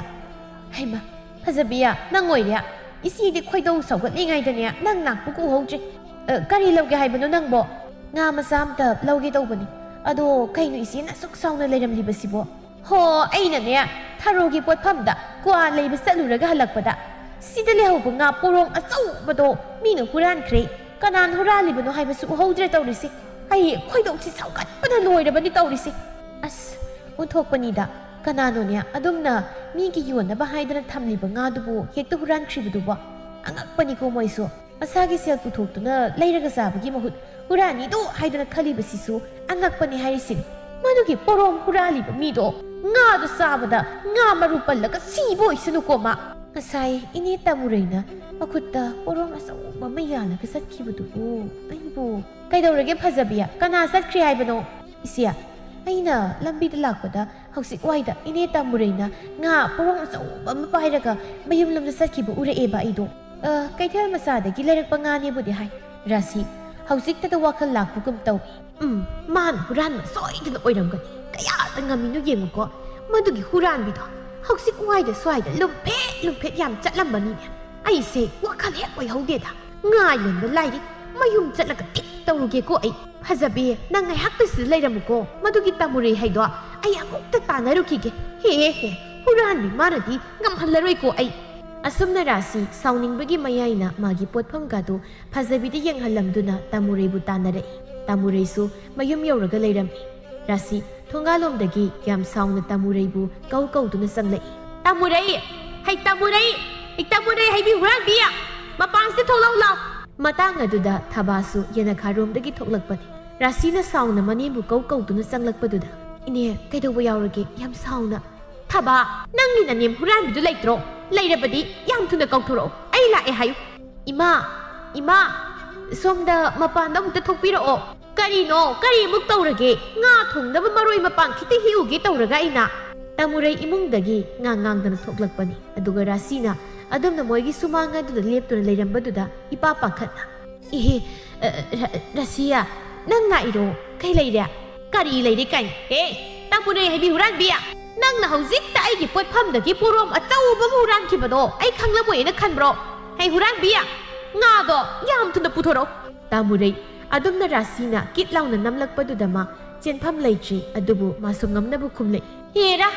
ꯍꯩꯃ, ꯐꯖꯕꯤꯌꯥ, ꯅꯪ ꯑꯣꯏꯔꯦ꯫ ꯏꯆꯦꯗꯤ ꯈꯣꯏꯗꯧ ꯁꯧꯒꯠꯂꯤꯉꯩꯗꯅꯦ, ꯅꯪ ꯂꯥꯛꯄꯒ ꯎꯍꯧꯗ꯭ꯔꯦ꯫ ꯑ, ꯀꯔꯤ ꯂꯧꯒꯦ ꯍꯥꯏꯕꯅꯣ ꯅꯪꯕꯣ?" "ꯉꯥ ꯃꯆꯥ ꯑꯝꯇ ꯂꯧꯒꯦ ꯇꯧꯕꯅꯤ꯫ ꯑꯗꯣ ꯀꯩꯅꯣ ꯏꯆꯦꯅ ꯑꯁꯨꯛ ꯁꯥꯎꯅ ꯂꯩꯔꯝꯂꯤꯕꯁꯤꯕꯣ?" "ꯍꯣ, ꯑꯩꯅꯅꯦ, ꯊꯔꯣꯒꯤ ꯄꯣꯠꯐꯝꯗ ꯀ꯭ꯋꯥ ꯂꯩꯕ ꯆꯠꯂꯨꯔꯒ ꯍꯜꯂꯛꯄꯗ, ꯁꯤꯗ ꯂꯩꯍꯧꯕ ꯉꯥ ꯄꯣꯔꯣꯡ ꯑꯆꯧꯕꯗꯣ ꯃꯤꯅ ꯍꯨꯔꯥꯟꯈ꯭ꯔꯦ꯫ ꯀꯅꯥꯅ ꯍꯨꯔꯥꯜꯂꯤꯕꯅꯣ ꯍꯥꯏꯕꯁꯨ ꯎꯍꯧꯗ꯭ꯔꯦ ꯇꯧꯔꯤꯁꯦ꯫ ꯑꯩ ꯈꯣꯏꯗꯧꯁꯤ ꯁꯥꯎꯒꯠꯄꯅ ꯂꯣꯏꯔꯕꯅꯤ ꯇꯧꯔꯤꯁꯦ꯫ ꯑꯁ, ꯑꯣꯟꯊꯣꯛꯄꯅꯤꯗ꯫ ꯀꯅꯥꯅꯣꯅꯦ ꯑꯗꯨꯝꯅ ꯃꯤꯒꯤ ꯌꯣꯟꯅꯕ ꯍꯥꯏꯗꯅ ꯊꯝꯂꯤꯕ ꯉꯥꯗꯨꯕꯨ ꯍꯦꯛꯇ ꯍꯨꯔꯥꯟꯈ꯭ꯔꯤꯕꯗꯨꯕꯣ? ꯑꯉꯛꯄꯅꯤꯀꯣ ꯃꯣꯏꯁꯨ꯫ ꯃꯁꯥꯒꯤ ꯁꯦꯜ ꯄꯨꯊꯣꯛꯇꯨꯅ ꯂꯩꯔꯒ ꯆꯥꯕꯒꯤ ꯃꯍꯨꯠ ꯍꯨꯔꯥꯟꯅꯤꯗꯨ ꯍꯥꯏꯗꯅ ꯈꯜꯂꯤꯕꯁꯤꯁꯨ ꯑꯉꯛꯄꯅꯤ ꯍꯥꯏꯔꯤꯁꯤꯅꯤ꯫ ꯃꯗꯨꯒꯤ ꯄꯣꯔꯣꯝ ꯍꯨꯔꯥꯜꯂꯤꯕ ꯃꯤꯗꯣ ꯉꯥꯗꯣ ꯆꯥꯕꯗ ꯉꯥ ꯃꯔꯨ ꯄꯜꯂꯒ ꯁꯤꯕ ꯑꯣꯏꯁꯅꯨꯀꯣ ꯃꯥ꯫ ꯉꯁꯥꯏ ꯏꯅꯦ ꯇꯥꯃꯨꯔꯩꯅ ꯃꯈꯨꯠꯇ ꯄꯣꯔꯣꯝ ꯑꯆꯧꯕ ꯑꯃ ꯌꯥꯜꯂꯒ ꯆꯠꯈꯤꯕꯗꯨꯕꯨ ꯑꯩꯕꯨ꯫ ꯀꯩꯗꯧꯔꯒꯦ ꯐꯖꯕꯤ? ꯀꯅꯥ ꯆꯠꯈ꯭ꯔꯤ ꯍꯥꯏꯕꯅꯣ? ꯏꯆꯦ, ꯑꯩꯅ ꯂꯝꯕꯤꯗ ꯂꯥꯛꯄꯗ ꯍꯧꯖꯤꯛ ꯋꯥꯏꯗ ꯏꯅꯦ ꯇꯥꯃꯨꯔꯩꯅ ꯉꯥ ꯄꯣꯔꯣꯝ ꯑꯆꯧꯕ ꯑꯃ ꯄꯥꯏꯔꯒ ꯃꯌꯨꯝꯂꯣꯝꯗ ꯆꯠꯈꯤꯕ ꯎꯔꯛꯑꯦꯕ ꯑꯩꯗꯣ꯫ ꯑ, ꯀꯩꯊꯦꯜ ꯃꯆꯥꯗꯒꯤ ꯂꯩꯔꯛꯄ ꯉꯥꯅꯦꯕꯨꯗꯤ ꯍꯥꯏ꯫ ꯔꯥꯁꯤ, ꯍꯧꯖꯤꯛꯇꯗ ꯋꯥꯈꯜ ꯂꯥꯛꯄꯒꯨꯝ ꯇꯧꯏ꯫ ꯎꯝ, ꯃꯥꯅ ꯍꯨꯔꯥꯟꯕ ꯁꯣꯏꯗꯅ ꯑꯣꯏꯔꯝꯒꯅꯤ꯫ ꯀꯌꯥꯗ ꯉꯝꯃꯤꯅꯣ ꯌꯦꯡꯉꯨꯀꯣ꯫ ꯃꯗꯨꯒꯤ ꯍꯨꯔꯥꯟꯕꯤꯗꯣ ꯍꯧꯖꯤꯛ ꯋꯥꯏꯗ ꯁ꯭ꯋꯥꯏꯗ ꯂꯨꯝꯐꯦꯠ ꯂꯨꯝꯐꯦꯠ ꯌꯥꯝ ꯆꯠꯂꯝꯕꯅꯤꯅꯦ꯫ ꯑꯩꯁꯦ ꯋꯥꯈꯜ ꯍꯦꯛ ꯑꯣꯏꯍꯧꯗꯦꯗ꯫ ꯉꯥ ꯌꯣꯟꯕ ꯂꯥꯏꯔꯤ, ꯃꯌꯨꯝ ꯆꯠꯂꯒ ꯊꯤꯠ ꯇꯧꯔꯨꯒꯦꯀꯣ ꯑꯩ꯫ ꯐꯖꯕꯤ, ꯅꯪ ꯉꯥꯏꯍꯥꯛꯇ ꯁꯤꯗ ꯂꯩꯔꯝꯃꯨꯀꯣ꯫ ꯃꯗꯨꯒꯤ ꯇꯥꯃꯨꯔꯩ ꯍꯥꯏꯗꯣ ꯑꯩ ꯑꯃꯨꯛꯇ ꯇꯥꯟꯅꯔꯨꯈꯤꯒꯦ꯫ ꯍꯦ, ꯍꯦ, ꯍꯨꯔꯥꯟꯕꯤ ꯃꯥꯅꯗꯤ ꯉꯝꯍꯜꯂꯔꯣꯏꯀꯣ ꯑꯩ꯫ ꯑꯁꯨꯝꯅ ꯔꯥꯁꯤ ꯁꯥꯎꯅꯤꯡꯕꯒꯤ ꯃꯌꯥꯏꯅ ꯃꯥꯒꯤ ꯄꯣꯠꯐꯝꯒꯗꯨ ꯐꯖꯕꯤꯗ ꯌꯦꯡꯍꯜꯂꯝꯗꯨꯅ ꯇꯥꯃꯨꯔꯩꯕꯨ ꯇꯥꯟꯅꯔꯛꯏ꯫ ꯇꯥꯃꯨꯔꯩꯁꯨ ꯃꯌꯨꯝ ꯌꯧꯔꯒ ꯂꯩꯔꯝꯃꯤ꯫ ꯔꯥꯁꯤ ꯊꯣꯡꯒꯥꯜꯂꯣꯝꯗꯒꯤ ꯌꯥꯝ ꯁꯥꯎꯅ ꯇꯥꯃꯨꯔꯩꯕꯨ ꯀꯧ ꯀꯧꯗꯨꯅ ꯆꯪꯂꯛꯏ꯫ "ꯇꯥꯃꯨꯔꯩ! ꯍꯩ ꯇꯥꯃꯨꯔꯩ! ꯑꯩ ꯇꯥꯃꯨꯔꯩ ꯍꯥꯏꯕꯤ ꯍꯨꯔꯥꯟꯕꯤ! ꯃꯄꯥꯟꯁꯤꯗ ꯊꯣꯛꯂꯛꯎ ꯂꯥꯎ!" ꯃꯇꯥꯡ ꯑꯗꯨꯗ ꯊꯕꯥꯁꯨ ꯌꯦꯅꯈꯥꯔꯣꯝꯗꯒꯤ ꯊꯣꯛꯂꯛꯄꯅꯤ꯫ ꯔꯥꯁꯤꯅ ꯁꯥꯎꯅ ꯃꯅꯦꯝꯕꯨ ꯀꯧ ꯀꯧꯗꯨꯅ ꯆꯪꯂꯛꯄꯗꯨꯗ, "ꯏꯅꯦ, ꯀꯩꯗꯧꯕ ꯌꯥꯎꯔꯒꯦ? ꯌꯥꯝ ꯁꯥꯎꯅ?" "ꯊꯕꯥ, ꯅꯪꯒꯤ ꯅꯅꯦꯝ ꯍꯨꯔꯥꯟꯕꯤꯗꯨ ꯂꯩꯇ꯭ꯔꯣ? ꯂꯩꯔꯕꯗꯤ ꯌꯥꯝ ꯊꯨꯅ ꯀꯧꯊꯣꯔꯛꯑꯣ꯫ ꯑꯩ ꯂꯥꯛꯑꯦ ꯍꯥꯏꯌꯨ꯫" "ꯏꯃꯥ! ꯏꯃꯥ! ꯁꯣꯝꯗ ꯃꯄꯥꯟꯗ ꯑꯃꯨꯛꯇ ꯊꯣꯛꯄꯤꯔꯛꯑꯣ꯫" "ꯀꯔꯤꯅꯣ? ꯀꯔꯤ ꯑꯃꯨꯛ ꯇꯧꯔꯒꯦ? ꯉꯥ ꯊꯣꯡꯅꯕ ꯃꯔꯣꯏ ꯃꯄꯥꯡ ꯈꯤꯇ ꯍꯦꯛꯎꯒꯦ ꯇꯧꯔꯒ ꯑꯩꯅ꯫" ꯇꯥꯃꯨꯔꯩ ꯏꯃꯨꯡꯗꯒꯤ ꯉꯥꯡ ꯉꯥꯡꯗꯅ ꯊꯣꯛꯂꯛꯄꯅꯤ꯫ ꯑꯗꯨꯒ ꯔꯥꯁꯤꯅ ꯑꯗꯨꯝꯅ ꯃꯣꯏꯒꯤ ꯁꯨꯃꯥꯡ ꯑꯗꯨꯗ ꯂꯦꯞꯇꯨꯅ ꯂꯩꯔꯝꯕꯗꯨꯗ ꯏꯄꯥ ꯄꯥꯈꯠꯅ, "ꯏꯍꯦ, ꯑ, ꯔ-, ꯔꯥꯁꯤꯌꯥ, ꯅꯪ ꯂꯥꯛꯏꯔꯣ? ꯀꯩ ꯂꯩꯔꯦ?" "ꯀꯔꯤ ꯂꯩꯔꯦ ꯀꯥꯏꯅ? ꯍꯦ, ꯇꯥꯃꯨꯔꯩ ꯍꯥꯏꯕꯤ ꯍꯨꯔꯥꯟꯕꯤ! ꯅꯪꯅ ꯍꯧꯖꯤꯛꯇ ꯑꯩꯒꯤ ꯄꯣꯠꯐꯝꯗꯒꯤ ꯄꯣꯔꯣꯝ ꯑꯆꯧꯕ ꯑꯃ ꯍꯨꯔꯥꯟꯈꯤꯕꯗꯣ ꯑꯩ ꯈꯪꯂꯝꯃꯣꯏꯅ ꯈꯟꯕ꯭ꯔꯣ? ꯍꯩ ꯍꯨꯔꯥꯟꯕꯤ! ꯉꯥꯗꯣ ꯌꯥꯝ ꯊꯨꯅ ꯄꯨꯊꯣꯔꯛꯑꯣ!" ꯇꯥꯃꯨꯔꯩ ꯑꯗꯨꯝꯅ ꯔꯥꯁꯤꯅ ꯀꯤꯠ ꯂꯥꯎꯅ ꯅꯝꯂꯛꯄꯗꯨꯗ ꯃꯥ ꯆꯦꯟꯐꯝ ꯂꯩꯇ꯭ꯔꯤ, ꯑꯗꯨꯕꯨ ꯃꯥꯁꯨ ꯉꯝꯅꯕ ꯈꯨꯝꯂꯛꯏ꯫ "ꯍꯦꯔꯥ,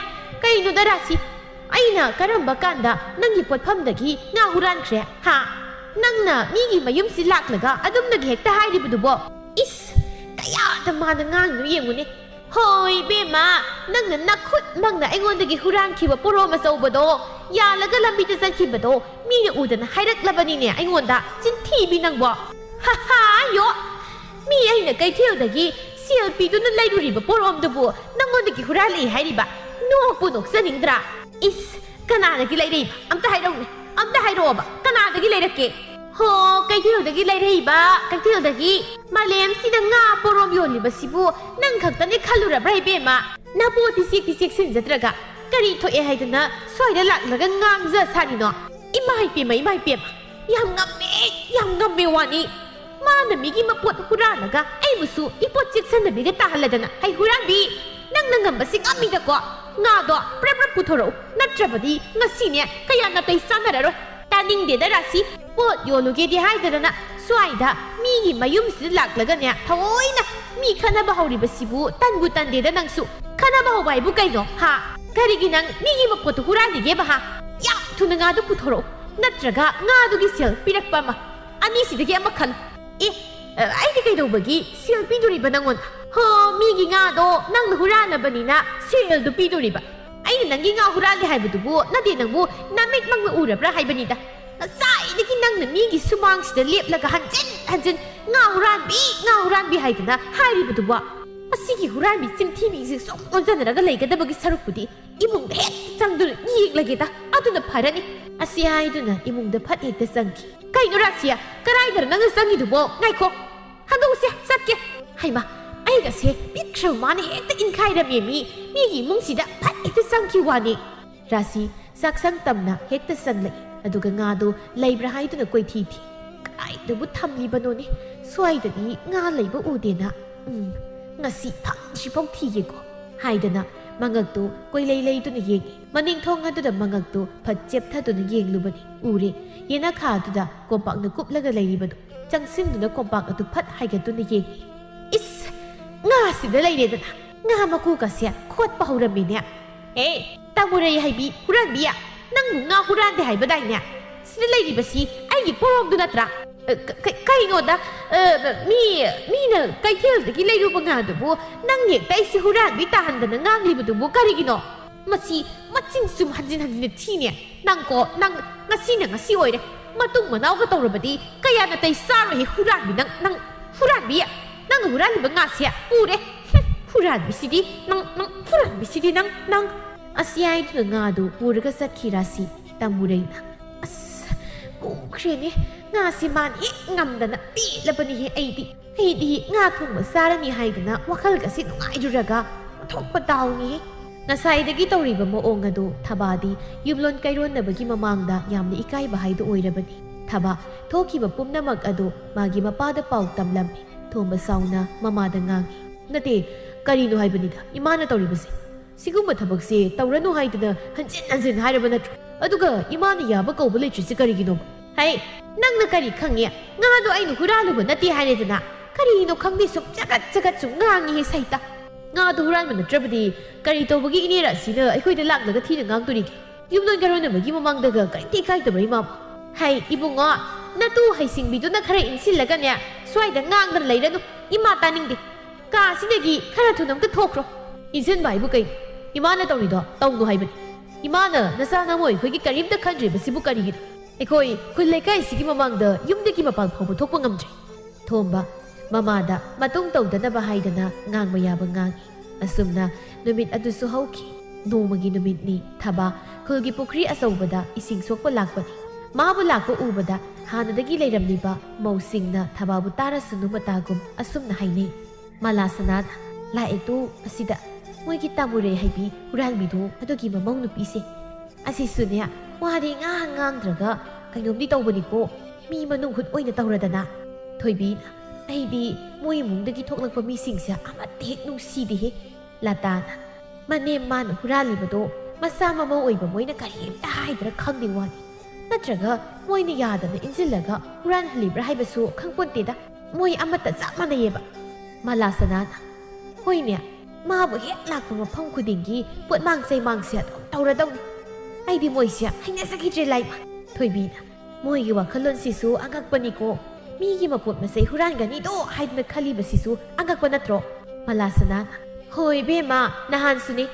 ꯀꯩꯅꯣꯗ ꯔꯥꯁꯤ? ꯑꯩꯅ ꯀꯔꯝꯕ ꯀꯥꯟꯗ ꯅꯪꯒꯤ ꯄꯣꯠꯐꯝꯗꯒꯤ ꯉꯥ ꯍꯨꯔꯥꯟꯈ꯭ꯔꯦ, ꯍꯥ?" ꯅꯪꯅ ꯃꯤꯒꯤ ꯃꯌꯨꯝꯁꯤ ꯂꯥꯛꯂꯒ ꯑꯗꯨꯝꯅꯒ ꯍꯦꯛꯇ ꯍꯥꯏꯔꯤꯕꯗꯨꯕꯣ? ꯏꯁ, ꯀꯌꯥꯗ ꯃꯥꯅ ꯉꯥꯡꯉꯤꯅꯣ ꯌꯦꯡꯉꯨꯅꯦ꯫ ꯍꯣꯏ ꯏꯕꯦꯝꯃ, ꯅꯪꯅ ꯅꯈꯨꯠꯃꯛꯅ ꯑꯩꯉꯣꯟꯗꯒꯤ ꯍꯨꯔꯥꯟꯈꯤꯕ ꯄꯣꯔꯣꯝ ꯑꯆꯧꯕꯗꯣ, ꯌꯥꯜꯂꯒ ꯂꯝꯕꯤꯗ ꯆꯠꯈꯤꯕꯗꯣ ꯃꯤꯅ ꯎꯗꯅ ꯍꯥꯏꯔꯛꯂꯕꯅꯤꯅꯦ ꯑꯩꯉꯣꯟꯗ꯫ ꯆꯤꯟꯊꯤꯕꯤ ꯅꯪꯕꯣ! ꯍꯥ ꯍꯥ, ꯌꯣ! ꯃꯤ ꯑꯩꯅ ꯀꯩꯊꯦꯜꯗꯒꯤ ꯁꯦꯜ ꯄꯤꯗꯨꯅ ꯂꯩꯔꯨꯔꯤꯕ ꯄꯣꯔꯣꯝꯗꯨꯕꯨ ꯅꯪꯉꯣꯟꯗꯒꯤ ꯍꯨꯔꯥꯜꯂꯛꯏ ꯍꯥꯏꯔꯤꯕ? ꯅꯣꯛꯄꯨ ꯅꯣꯛꯆꯅꯤꯡꯗ꯭ꯔꯥ? ꯏꯁ, ꯀꯅꯥꯗꯒꯤ ꯂꯩꯔꯛꯏꯕ? ꯑꯝꯇ ꯍꯥꯏꯔꯛꯎꯅꯦ, ꯑꯝꯇ ꯍꯥꯏꯔꯛꯑꯣꯕ, ꯀꯅꯥꯗꯒꯤ ꯂꯩꯔꯛꯀꯦ? ꯍꯣ, ꯀꯩꯊꯦꯜꯗꯒꯤ ꯂꯩꯔꯛꯏꯕ, ꯀꯩꯊꯦꯜꯗꯒꯤ꯫ ꯃꯥꯂꯦꯝꯁꯤꯗ ꯉꯥ ꯄꯣꯔꯣꯝ ꯌꯣꯜꯂꯤꯕꯁꯤꯕꯨ ꯅꯪ ꯈꯛꯇꯅꯦ ꯈꯜꯂꯨꯔꯕ꯭ꯔꯥ ꯏꯕꯦꯝꯃ? ꯅꯕꯣꯗꯤ ꯆꯦꯛꯇꯤ ꯆꯦꯛꯁꯤꯟꯖꯗ꯭ꯔꯒ ꯀꯔꯤ ꯊꯣꯛꯑꯦ ꯍꯥꯏꯗꯅ ꯁ꯭ꯋꯥꯏꯗ ꯂꯥꯛꯂꯒ ꯉꯥꯡꯖ ꯁꯥꯔꯤꯅꯣ? ꯏꯃꯥ ꯏꯄꯦꯝꯃ, ꯏꯃꯥ ꯏꯄꯦꯝꯃ, ꯌꯥꯝ ꯉꯝꯃꯦ, ꯌꯥꯝ ꯉꯝꯃꯦ ꯋꯥꯅꯤ꯫ ꯃꯥꯅ ꯃꯤꯒꯤ ꯃꯄꯣꯠ ꯍꯨꯔꯥꯜꯂꯒ ꯑꯩꯕꯨꯁꯨ ꯏꯄꯣꯠ ꯆꯦꯛꯁꯤꯟꯗꯕꯤꯗ ꯇꯥꯍꯜꯂꯗꯅ꯫ ꯍꯩ ꯍꯨꯔꯥꯟꯕꯤ, ꯅꯪꯅ ꯉꯝꯕꯁꯤ ꯉꯝꯃꯤꯗꯀꯣ꯫ ꯉꯥꯗꯣ ꯄ꯭ꯔꯞ ꯄ꯭ꯔꯞ ꯄꯨꯊꯣꯔꯛꯎ, ꯅꯠꯇ꯭ꯔꯕꯗꯤ ꯉꯁꯤꯅꯦ ꯀꯌꯥ ꯅꯥꯇꯩ ꯆꯥꯟꯅꯔꯔꯣꯏ꯫ ꯇꯥꯅꯤꯡꯗꯦꯗ ꯔꯥꯁꯤ, ꯄꯣꯠ ꯌꯣꯜꯂꯨꯒꯦꯗꯤ ꯍꯥꯏꯗꯗꯅ ꯁ꯭ꯋꯥꯏꯗ ꯃꯤꯒꯤ ꯃꯌꯨꯝꯁꯤꯗ ꯂꯥꯛꯂꯒꯅꯦ ꯊꯑꯣꯏꯅ ꯃꯤ ꯈꯠꯅꯕ ꯍꯧꯔꯤꯕꯁꯤꯕꯨ ꯇꯟꯕꯨ ꯇꯟꯗꯦꯗ ꯅꯪꯁꯨ꯫ ꯈꯠꯅꯕ ꯍꯧꯕ ꯍꯥꯏꯕꯨ ꯀꯩꯅꯣ ꯍꯥ? ꯀꯔꯤꯒꯤ ꯅꯪ ꯃꯤꯒꯤ ꯃꯄꯣꯠꯇꯨ ꯍꯨꯔꯥꯟꯈꯤꯒꯦꯕ ꯍꯥ? ꯌꯥꯝ ꯊꯨꯅ ꯉꯥꯗꯨ ꯄꯨꯊꯣꯔꯛꯎ, ꯅꯠꯇ꯭ꯔꯒ ꯉꯥꯗꯨꯒꯤ ꯁꯦꯜ ꯄꯤꯔꯛꯄ ꯑꯃ꯫ ꯑꯅꯤꯁꯤꯗꯒꯤ ꯑꯃ ꯈꯜꯂꯨ꯫ ꯑꯦ, ꯑ, ꯑꯩꯗꯤ ꯀꯩꯗꯧꯕꯒꯤ ꯁꯦꯜ ꯄꯤꯗꯣꯔꯤꯕ ꯅꯪꯉꯣꯟꯗ? ꯍꯣ, ꯃꯤꯒꯤ ꯉꯥꯗꯣ ꯅꯪꯅ ꯍꯨꯔꯥꯜꯂꯕꯅꯤꯅ ꯁꯦꯜꯗꯨ ꯄꯤꯗꯣꯔꯤꯕ꯫ ꯑꯩꯅ ꯅꯪꯒꯤ ꯉꯥ ꯍꯨꯔꯥꯜꯂꯤ ꯍꯥꯏꯕꯗꯨꯕꯨ ꯅꯗꯦ ꯅꯪꯕꯨ ꯅꯃꯤꯠꯃꯛꯅ ꯎꯔꯕ꯭ꯔꯥ ꯍꯥꯏꯕꯅꯤꯗ꯫ ꯉꯁꯥꯏꯗꯒꯤ ꯅꯪꯅ ꯃꯤꯒꯤ ꯁꯨꯃꯥꯡꯁꯤꯗ ꯂꯦꯞꯂꯒ ꯍꯟꯖꯤꯟ ꯍꯟꯖꯤꯟ "ꯉꯥ ꯍꯨꯔꯥꯟꯕꯤ, ꯉꯥ ꯍꯨꯔꯥꯟꯕꯤ" ꯍꯥꯏꯗꯅ ꯍꯥꯏꯔꯤꯕꯗꯨꯕꯣ꯫ ꯑꯁꯤꯒꯤ ꯍꯨꯔꯥꯟꯕꯤ ꯆꯤꯟꯊꯤꯕꯤꯁꯦ ꯁꯨꯝ ꯑꯣꯟꯖꯟꯅꯔꯒ ꯂꯩꯒꯗꯕꯒꯤ ꯁꯔꯨꯛꯄꯨꯗꯤ ꯏꯃꯨꯡꯗ ꯍꯦꯛ ꯆꯪꯗꯨꯅ ꯌꯦꯡꯂꯒꯦꯗ꯫ ꯑꯗꯨꯅ ꯐꯔꯅꯤ꯫ ꯑꯁꯤ ꯍꯥꯏꯗꯨꯅ ꯏꯃꯨꯡꯗ ꯐꯠ ꯍꯦꯛꯇ ꯆꯪꯈꯤ꯫ "ꯀꯩꯅꯣ ꯔꯥꯁꯤꯌꯥ, ꯀꯔꯥꯏꯗꯅꯣ ꯅꯪꯅ ꯆꯪꯉꯤꯗꯨꯕꯣ? ꯉꯥꯏꯈꯣ, ꯍꯟꯗꯣꯛꯎꯁꯦ, ꯆꯠꯀꯦ꯫" ꯍꯩꯃꯥ, ꯑꯩꯒꯁꯦ ꯄꯤꯛꯈ꯭ꯔꯕ ꯃꯥꯅ ꯍꯦꯛꯇ ꯏꯟꯈꯥꯏꯔꯝꯃꯦ ꯃꯤ꯫ ꯃꯤꯒꯤ ꯏꯃꯨꯡꯁꯤꯗ ꯐꯠ ꯍꯦꯛꯇ ꯆꯪꯈꯤ ꯋꯥꯅꯤ꯫ ꯔꯥꯁꯤ ꯆꯥꯛꯁꯪ ꯇꯝꯅ ꯍꯦꯛꯇ ꯆꯪꯂꯛꯏ, ꯑꯗꯨꯒ ꯉꯥꯗꯣ ꯂꯩꯕ꯭ꯔꯥ ꯍꯥꯏꯗꯨꯅ ꯀꯣꯏꯊꯤ ꯊꯤ꯫ "ꯀꯗꯥꯏꯗꯕꯨ ꯊꯝꯂꯤꯕꯅꯣꯅꯦ? ꯁ꯭ꯋꯥꯏꯗꯗꯤ ꯉꯥ ꯂꯩꯕ ꯎꯗꯦꯅ꯫ ꯎꯝ, ꯉꯁꯤ ꯐꯪꯗ꯭ꯔꯤꯐꯥꯎ ꯊꯤꯒꯦꯀꯣ" ꯍꯥꯏꯗꯅ ꯃꯉꯛꯇꯨ ꯀꯣꯏꯂꯩ ꯂꯩꯗꯨꯅ ꯌꯦꯡꯉꯤ꯫ ꯃꯅꯤꯡ ꯊꯣꯡ ꯑꯗꯨꯗ ꯃꯉꯛꯇꯨ ꯐꯠ ꯆꯦꯞꯊꯗꯨꯅ ꯌꯦꯡꯂꯨꯕꯅꯤ꯫ ꯎꯔꯦ, ꯌꯦꯅꯈꯥ ꯑꯗꯨꯗ ꯀꯣꯝꯄꯥꯛꯅ ꯀꯨꯞꯂꯒ ꯂꯩꯔꯤꯕꯗꯨ꯫ ꯆꯪꯁꯤꯟꯗꯨꯅ ꯀꯣꯝꯄꯥꯛ ꯑꯗꯨ ꯐꯠ ꯍꯥꯏꯒꯠꯇꯨꯅ ꯌꯦꯡꯉꯤ꯫ "ꯏꯁ! ꯉꯥꯁꯤꯗ ꯂꯩꯔꯦꯗꯅ꯫ ꯉꯥ ꯃꯀꯨꯒꯁꯦ ꯈꯣꯠꯄ ꯍꯧꯔꯝꯃꯤꯅꯦ꯫ ꯑꯦ, ꯇꯥꯃꯨꯔꯩ ꯍꯥꯏꯕꯤ ꯍꯨꯔꯥꯟꯕꯤ, ꯅꯪꯕꯨ ꯉꯥ ꯍꯨꯔꯥꯟꯗꯦ ꯍꯥꯏꯕꯗꯥꯏꯅꯦ? ꯁꯤꯗ ꯂꯩꯔꯤꯕꯁꯤ ꯑꯩꯒꯤ ꯄꯣꯔꯣꯝꯗꯨ ꯅꯠꯇ꯭ꯔꯥ? ꯑ, ꯀ-, ꯀ-, ꯀꯩꯅꯣꯗ, ꯑ, ꯃꯤ, ꯃꯤꯅ ꯀꯩꯊꯦꯜꯗꯒꯤ ꯂꯩꯔꯨꯕ ꯉꯥꯗꯨꯕꯨ ꯅꯪ ꯍꯦꯛꯇ ꯑꯩꯁꯦ ꯍꯨꯔꯥꯟꯕꯤ ꯇꯥꯍꯟꯗꯅ ꯉꯥꯡꯂꯤꯕꯗꯨꯕꯨ ꯀꯔꯤꯒꯤꯅꯣ? ꯃꯁꯤ ꯃꯆꯤꯟ ꯁꯨꯝ ꯍꯟꯖꯤꯟ ꯍꯟꯖꯤꯟꯅ ꯊꯤꯅꯦ꯫ ꯅꯪꯀꯣ, ꯅꯪ ꯉꯁꯤꯅ ꯉꯁꯤ ꯑꯣꯏꯔꯦ꯫ ꯃꯇꯨꯡ ꯃꯅꯥꯎꯒ ꯇꯧꯔꯕꯗꯤ ꯀꯌꯥ ꯅꯥꯇꯩ ꯆꯥꯔꯣꯏꯍꯦ, ꯍꯨꯔꯥꯟꯕꯤ ꯅꯪ, ꯅꯪ ꯍꯨꯔꯥꯟꯕꯤ꯫ ꯅꯪꯅ ꯍꯨꯔꯥꯜꯂꯤꯕ ꯉꯥꯁꯦ ꯎꯔꯦ꯫ ꯍꯨꯝ, ꯍꯨꯔꯥꯟꯕꯤꯁꯤꯗꯤ ꯅꯪ, ꯅꯪ ꯍꯨꯔꯥꯟꯕꯤꯁꯤꯗꯤ ꯅꯪ, ꯅꯪ꯫ ꯑꯁꯤ ꯍꯥꯏꯗꯨꯅ ꯉꯥꯗꯨ ꯄꯨꯔꯒ ꯆꯠꯈꯤ ꯔꯥꯁꯤ꯫ ꯇꯥꯃꯨꯔꯩꯅ, "ꯑꯁ, ꯄꯨꯈ꯭ꯔꯦꯅꯦ꯫ ꯉꯥꯁꯤ ꯃꯥꯅ ꯍꯦꯛ ꯉꯝꯗꯅ ꯄꯦꯜꯂꯕꯅꯤꯍꯦ ꯑꯩꯗꯤ꯫ ꯑꯩꯗꯤ ꯉꯥ ꯊꯣꯡꯕ ꯆꯥꯔꯅꯤ ꯍꯥꯏꯗꯅ ꯋꯥꯈꯜꯒꯁꯤ ꯅꯨꯡꯉꯥꯏꯔꯨꯔꯒ ꯑꯣꯟꯊꯣꯛꯄ ꯗꯥꯎꯅꯤꯍꯦ꯫ ꯉꯁꯥꯏꯗꯒꯤ ꯇꯧꯔꯤꯕ ꯃꯑꯣꯡ ꯑꯗꯨ ꯊꯕꯥꯗꯤ ꯌꯨꯝꯂꯣꯟ ꯀꯩꯔꯣꯟꯅꯕꯒꯤ ꯃꯃꯥꯡꯗ ꯌꯥꯝꯅ ꯏꯀꯥꯏꯕ ꯍꯥꯏꯗꯨ ꯑꯣꯏꯔꯕꯅꯤ꯫ ꯊꯕꯥ ꯊꯣꯛꯈꯤꯕ ꯄꯨꯝꯅꯃꯛ ꯑꯗꯨ ꯃꯥꯒꯤ ꯃꯄꯥꯗ ꯄꯥꯎ ꯇꯝꯂꯝꯃꯤ꯫ ꯊꯣꯝꯕ ꯁꯥꯎꯅ ꯃꯃꯥꯗ ꯉꯥꯡꯉꯤ꯫ "ꯅꯠꯇꯦ, ꯀꯔꯤꯅꯣ ꯍꯥꯏꯕꯅꯤꯗ ꯏꯃꯥꯅ ꯇꯧꯔꯤꯕꯁꯦ? ꯁꯤꯒꯨꯝꯕ ꯊꯕꯛꯁꯦ ꯇꯧꯔꯅꯨ ꯍꯥꯏꯗꯅ ꯍꯟꯖꯤꯟ ꯍꯟꯖꯤꯟ ꯍꯥꯏꯔꯕ ꯅꯠꯇ꯭ꯔꯣ? ꯑꯗꯨꯒ ꯏꯃꯥꯅ ꯌꯥꯕ ꯀꯧꯕ ꯂꯩꯇ꯭ꯔꯤꯁꯦ ꯀꯔꯤꯒꯤꯅꯣꯕ?" "ꯍꯩ, ꯅꯪꯅ ꯀꯔꯤ ꯈꯪꯉꯤ? ꯉꯥꯗꯣ ꯑꯩꯅ ꯍꯨꯔꯥꯜꯂꯨꯕ ꯅꯠꯇꯦ ꯍꯥꯏꯔꯦꯗꯅ꯫ ꯀꯔꯤꯅꯣ ꯈꯪꯗꯦ, ꯁꯨꯝ ꯆꯒꯠ ꯆꯒꯠ ꯁꯨꯝ ꯉꯥꯡꯉꯤꯍꯦ ꯁꯩꯇ꯫ ꯉꯥꯗꯣ ꯍꯨꯔꯥꯟꯕ ꯅꯠꯇ꯭ꯔꯕꯗꯤ ꯀꯔꯤ ꯇꯧꯕꯒꯤ ꯏꯅꯦ ꯔꯥꯁꯤꯅ ꯑꯩꯈꯣꯏꯗ ꯂꯥꯛꯂꯒ ꯊꯤꯅ ꯉꯥꯡꯗꯣꯔꯤꯒꯦ? ꯌꯨꯝꯂꯣꯟ ꯀꯩꯔꯣꯟꯅꯕꯒꯤ ꯃꯃꯥꯡꯗꯒ ꯀꯔꯤꯝꯇ ꯏꯀꯥꯏꯗꯕ꯭ꯔꯥ ꯏꯃꯥꯕꯨ?" "ꯍꯩ, ꯏꯕꯨꯡꯉꯣ, ꯅꯇꯨ ꯍꯩꯁꯤꯡꯕꯤꯗꯨꯅ ꯈꯔ ꯏꯟꯁꯤꯜꯂꯒꯅꯦ, ꯁ꯭ꯋꯥꯏꯗ ꯉꯥꯡꯗꯅ ꯂꯩꯔꯅꯨ꯫ ꯏꯃꯥ ꯇꯥꯅꯤꯡꯗꯦ꯫ ꯀꯥꯁꯤꯗꯒꯤ ꯈꯔ ꯊꯨꯅ ꯑꯝꯇ ꯊꯣꯛꯈ꯭ꯔꯣ꯫" "ꯏꯟꯁꯤꯟꯕ ꯍꯥꯏꯕꯨ ꯀꯩꯅꯣ? ꯏꯃꯥꯅ ꯇꯧꯔꯤꯗꯣ ꯇꯧꯅꯨ ꯍꯥꯏꯕꯅꯤ꯫ ꯏꯃꯥꯅ ꯅꯆꯥ ꯅꯃꯧ ꯑꯩꯈꯣꯏꯒꯤ ꯀꯔꯤꯝꯇ ꯈꯟꯗ꯭ꯔꯤꯕꯁꯤꯕꯨ ꯀꯔꯤꯒꯤꯅꯣ? ꯑꯩꯈꯣꯏ ꯈꯨꯜ ꯂꯩꯀꯥꯏꯁꯤꯒꯤ ꯃꯃꯥꯡꯗ ꯌꯨꯝꯗꯒꯤ ꯃꯄꯥꯟ ꯐꯥꯎꯕ ꯊꯣꯛꯄ ꯉꯝꯗ꯭ꯔꯦ꯫" ꯊꯣꯝꯕ ꯃꯃꯥꯗ ꯃꯇꯨꯡ ꯇꯧꯗꯅꯕ ꯍꯥꯏꯗꯅ ꯉꯥꯡꯕ ꯌꯥꯕ ꯉꯥꯡꯉꯤ꯫ ꯑꯁꯨꯝꯅ ꯅꯨꯃꯤꯠ ꯑꯗꯨꯁꯨ ꯍꯧꯈꯤ꯫ ꯅꯣꯡꯃꯒꯤ ꯅꯨꯃꯤꯠꯅꯤ꯫ ꯊꯕꯥ ꯈꯨꯜꯒꯤ ꯄꯨꯈ꯭ꯔꯤ ꯑꯆꯧꯕꯗ ꯏꯁꯤꯡ ꯁꯣꯛꯄ ꯂꯥꯛꯄꯅꯤ꯫ ꯃꯥꯕꯨ ꯂꯥꯛꯄ ꯎꯕꯗ ꯍꯥꯟꯅꯗꯒꯤ ꯂꯩꯔꯝꯂꯤꯕ ꯃꯧꯁꯤꯡꯅ ꯊꯕꯥꯕꯨ ꯇꯥꯔꯁꯅꯨ ꯃꯇꯥꯒꯨꯝ ꯑꯁꯨꯝꯅ ꯍꯥꯏꯅꯩ꯫ ꯃꯂꯥ ꯁꯅꯥꯅ, "ꯂꯥꯛꯑꯦꯇꯣ ꯑꯁꯤꯗ ꯃꯣꯏꯒꯤ ꯇꯥꯃꯨꯔꯩ ꯍꯥꯏꯕꯤ ꯍꯨꯔꯥꯟꯕꯤꯗꯣ, ꯑꯗꯨꯒꯤ ꯃꯃꯧ ꯅꯨꯄꯤꯁꯦ꯫ ꯑꯁꯤꯁꯨꯅꯦ, ꯋꯥꯗꯤ ꯉꯥꯡ ꯉꯥꯡꯗ꯭ꯔꯒ ꯀꯩꯅꯣꯝꯗꯤ ꯇꯧꯕꯅꯤꯀꯣ, ꯃꯤ ꯃꯅꯨꯡ ꯍꯨꯠ ꯑꯣꯏꯅ ꯇꯧꯔꯗꯅ꯫" ꯊꯣꯏꯕꯤꯅ, "ꯑꯩꯗꯤ ꯃꯣꯏ ꯏꯃꯨꯡꯗꯒꯤ ꯊꯣꯛꯂꯛꯄ ꯃꯤꯁꯤꯡꯁꯦ ꯑꯃꯠꯇ ꯍꯦꯛ ꯅꯨꯡꯁꯤꯗꯦꯍꯦ꯫" ꯂꯇꯥꯅ, "ꯃꯅꯦꯝ ꯃꯥꯅ ꯍꯨꯔꯥꯜꯂꯤꯕꯗꯣ ꯃꯆꯥ ꯃꯃꯧ ꯑꯣꯏꯕ ꯃꯣꯏꯅ ꯀꯔꯤꯝꯇ ꯍꯥꯏꯗ꯭ꯔꯥ ꯈꯪꯗꯦ ꯋꯥꯅꯤ꯫ ꯅꯠꯇ꯭ꯔꯒ ꯃꯣꯏꯅ ꯌꯥꯗꯅ ꯏꯟꯁꯤꯜꯂꯒ ꯍꯨꯔꯥꯟꯍꯜꯂꯤꯕ꯭ꯔꯥ ꯍꯥꯏꯕꯁꯨ ꯈꯪꯄꯣꯟꯇꯦꯗ꯫ ꯃꯣꯏ ꯑꯃꯠꯇ ꯆꯞ ꯃꯥꯟꯅꯩꯌꯦꯕ꯫" ꯃꯂꯥ ꯁꯅꯥꯅ, "ꯍꯣꯏꯅꯦ, ꯃꯥꯕꯨ ꯍꯦꯛ ꯂꯥꯛꯄ ꯃꯐꯝ ꯈꯨꯗꯤꯡꯒꯤ ꯄꯣꯠꯃꯥꯡ ꯆꯩꯃꯥꯡꯁꯦ ꯑꯗꯨꯝ ꯇꯧꯔꯗꯧꯅꯤ꯫ ꯑꯩꯗꯤ ꯃꯣꯏꯁꯦ ꯍꯩꯅꯖꯈꯤꯗ꯭ꯔꯦ ꯂꯥꯏꯃ꯫" ꯊꯣꯏꯕꯤꯅ, ꯃꯣꯏꯒꯤ ꯋꯥꯈꯜꯂꯣꯟꯁꯤꯁꯨ ꯑꯉꯛꯄꯅꯤꯀꯣ꯫ ꯃꯤꯒꯤ ꯃꯄꯣꯠ ꯃꯆꯩ ꯍꯨꯔꯥꯟꯒꯅꯤꯗꯣ ꯍꯥꯏꯗꯨꯅ ꯈꯜꯂꯤꯕꯁꯤꯁꯨ ꯑꯉꯛꯄ ꯅꯠꯇ꯭ꯔꯣ? ꯃꯂꯥꯁꯅꯥꯅ, "ꯍꯣꯏ ꯏꯕꯦꯝꯃ, ꯅꯍꯥꯟꯁꯨꯅꯦ꯫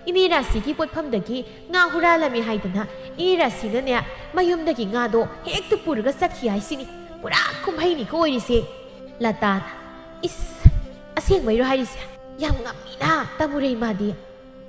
ꯏꯅꯦ ꯔꯥꯁꯤꯒꯤ ꯄꯣꯠꯐꯝꯗꯒꯤ ꯉꯥ ꯍꯨꯔꯥꯜꯂꯝꯃꯤ ꯍꯥꯏꯗꯅ ꯏꯅꯦ ꯔꯥꯁꯤꯅꯅꯦ, ꯃꯌꯨꯝꯗꯒꯤ ꯉꯥꯗꯣ ꯍꯦꯛꯇ ꯄꯨꯔꯒ ꯆꯠꯈꯤ ꯍꯥꯏꯁꯤꯅꯤ꯫ ꯄꯨꯔꯥ ꯀꯨꯝꯍꯩꯅꯤꯀꯣ ꯑꯣꯏꯔꯤꯁꯦ꯫" ꯂꯇꯥꯅ, "ꯏꯁ, ꯑꯁꯦꯡꯕꯩꯔꯣ ꯍꯥꯏꯔꯤꯁꯦ? ꯌꯥꯝ ꯉꯝꯃꯤꯅ ꯇꯥꯃꯨꯔꯩ ꯃꯥꯗꯤ꯫"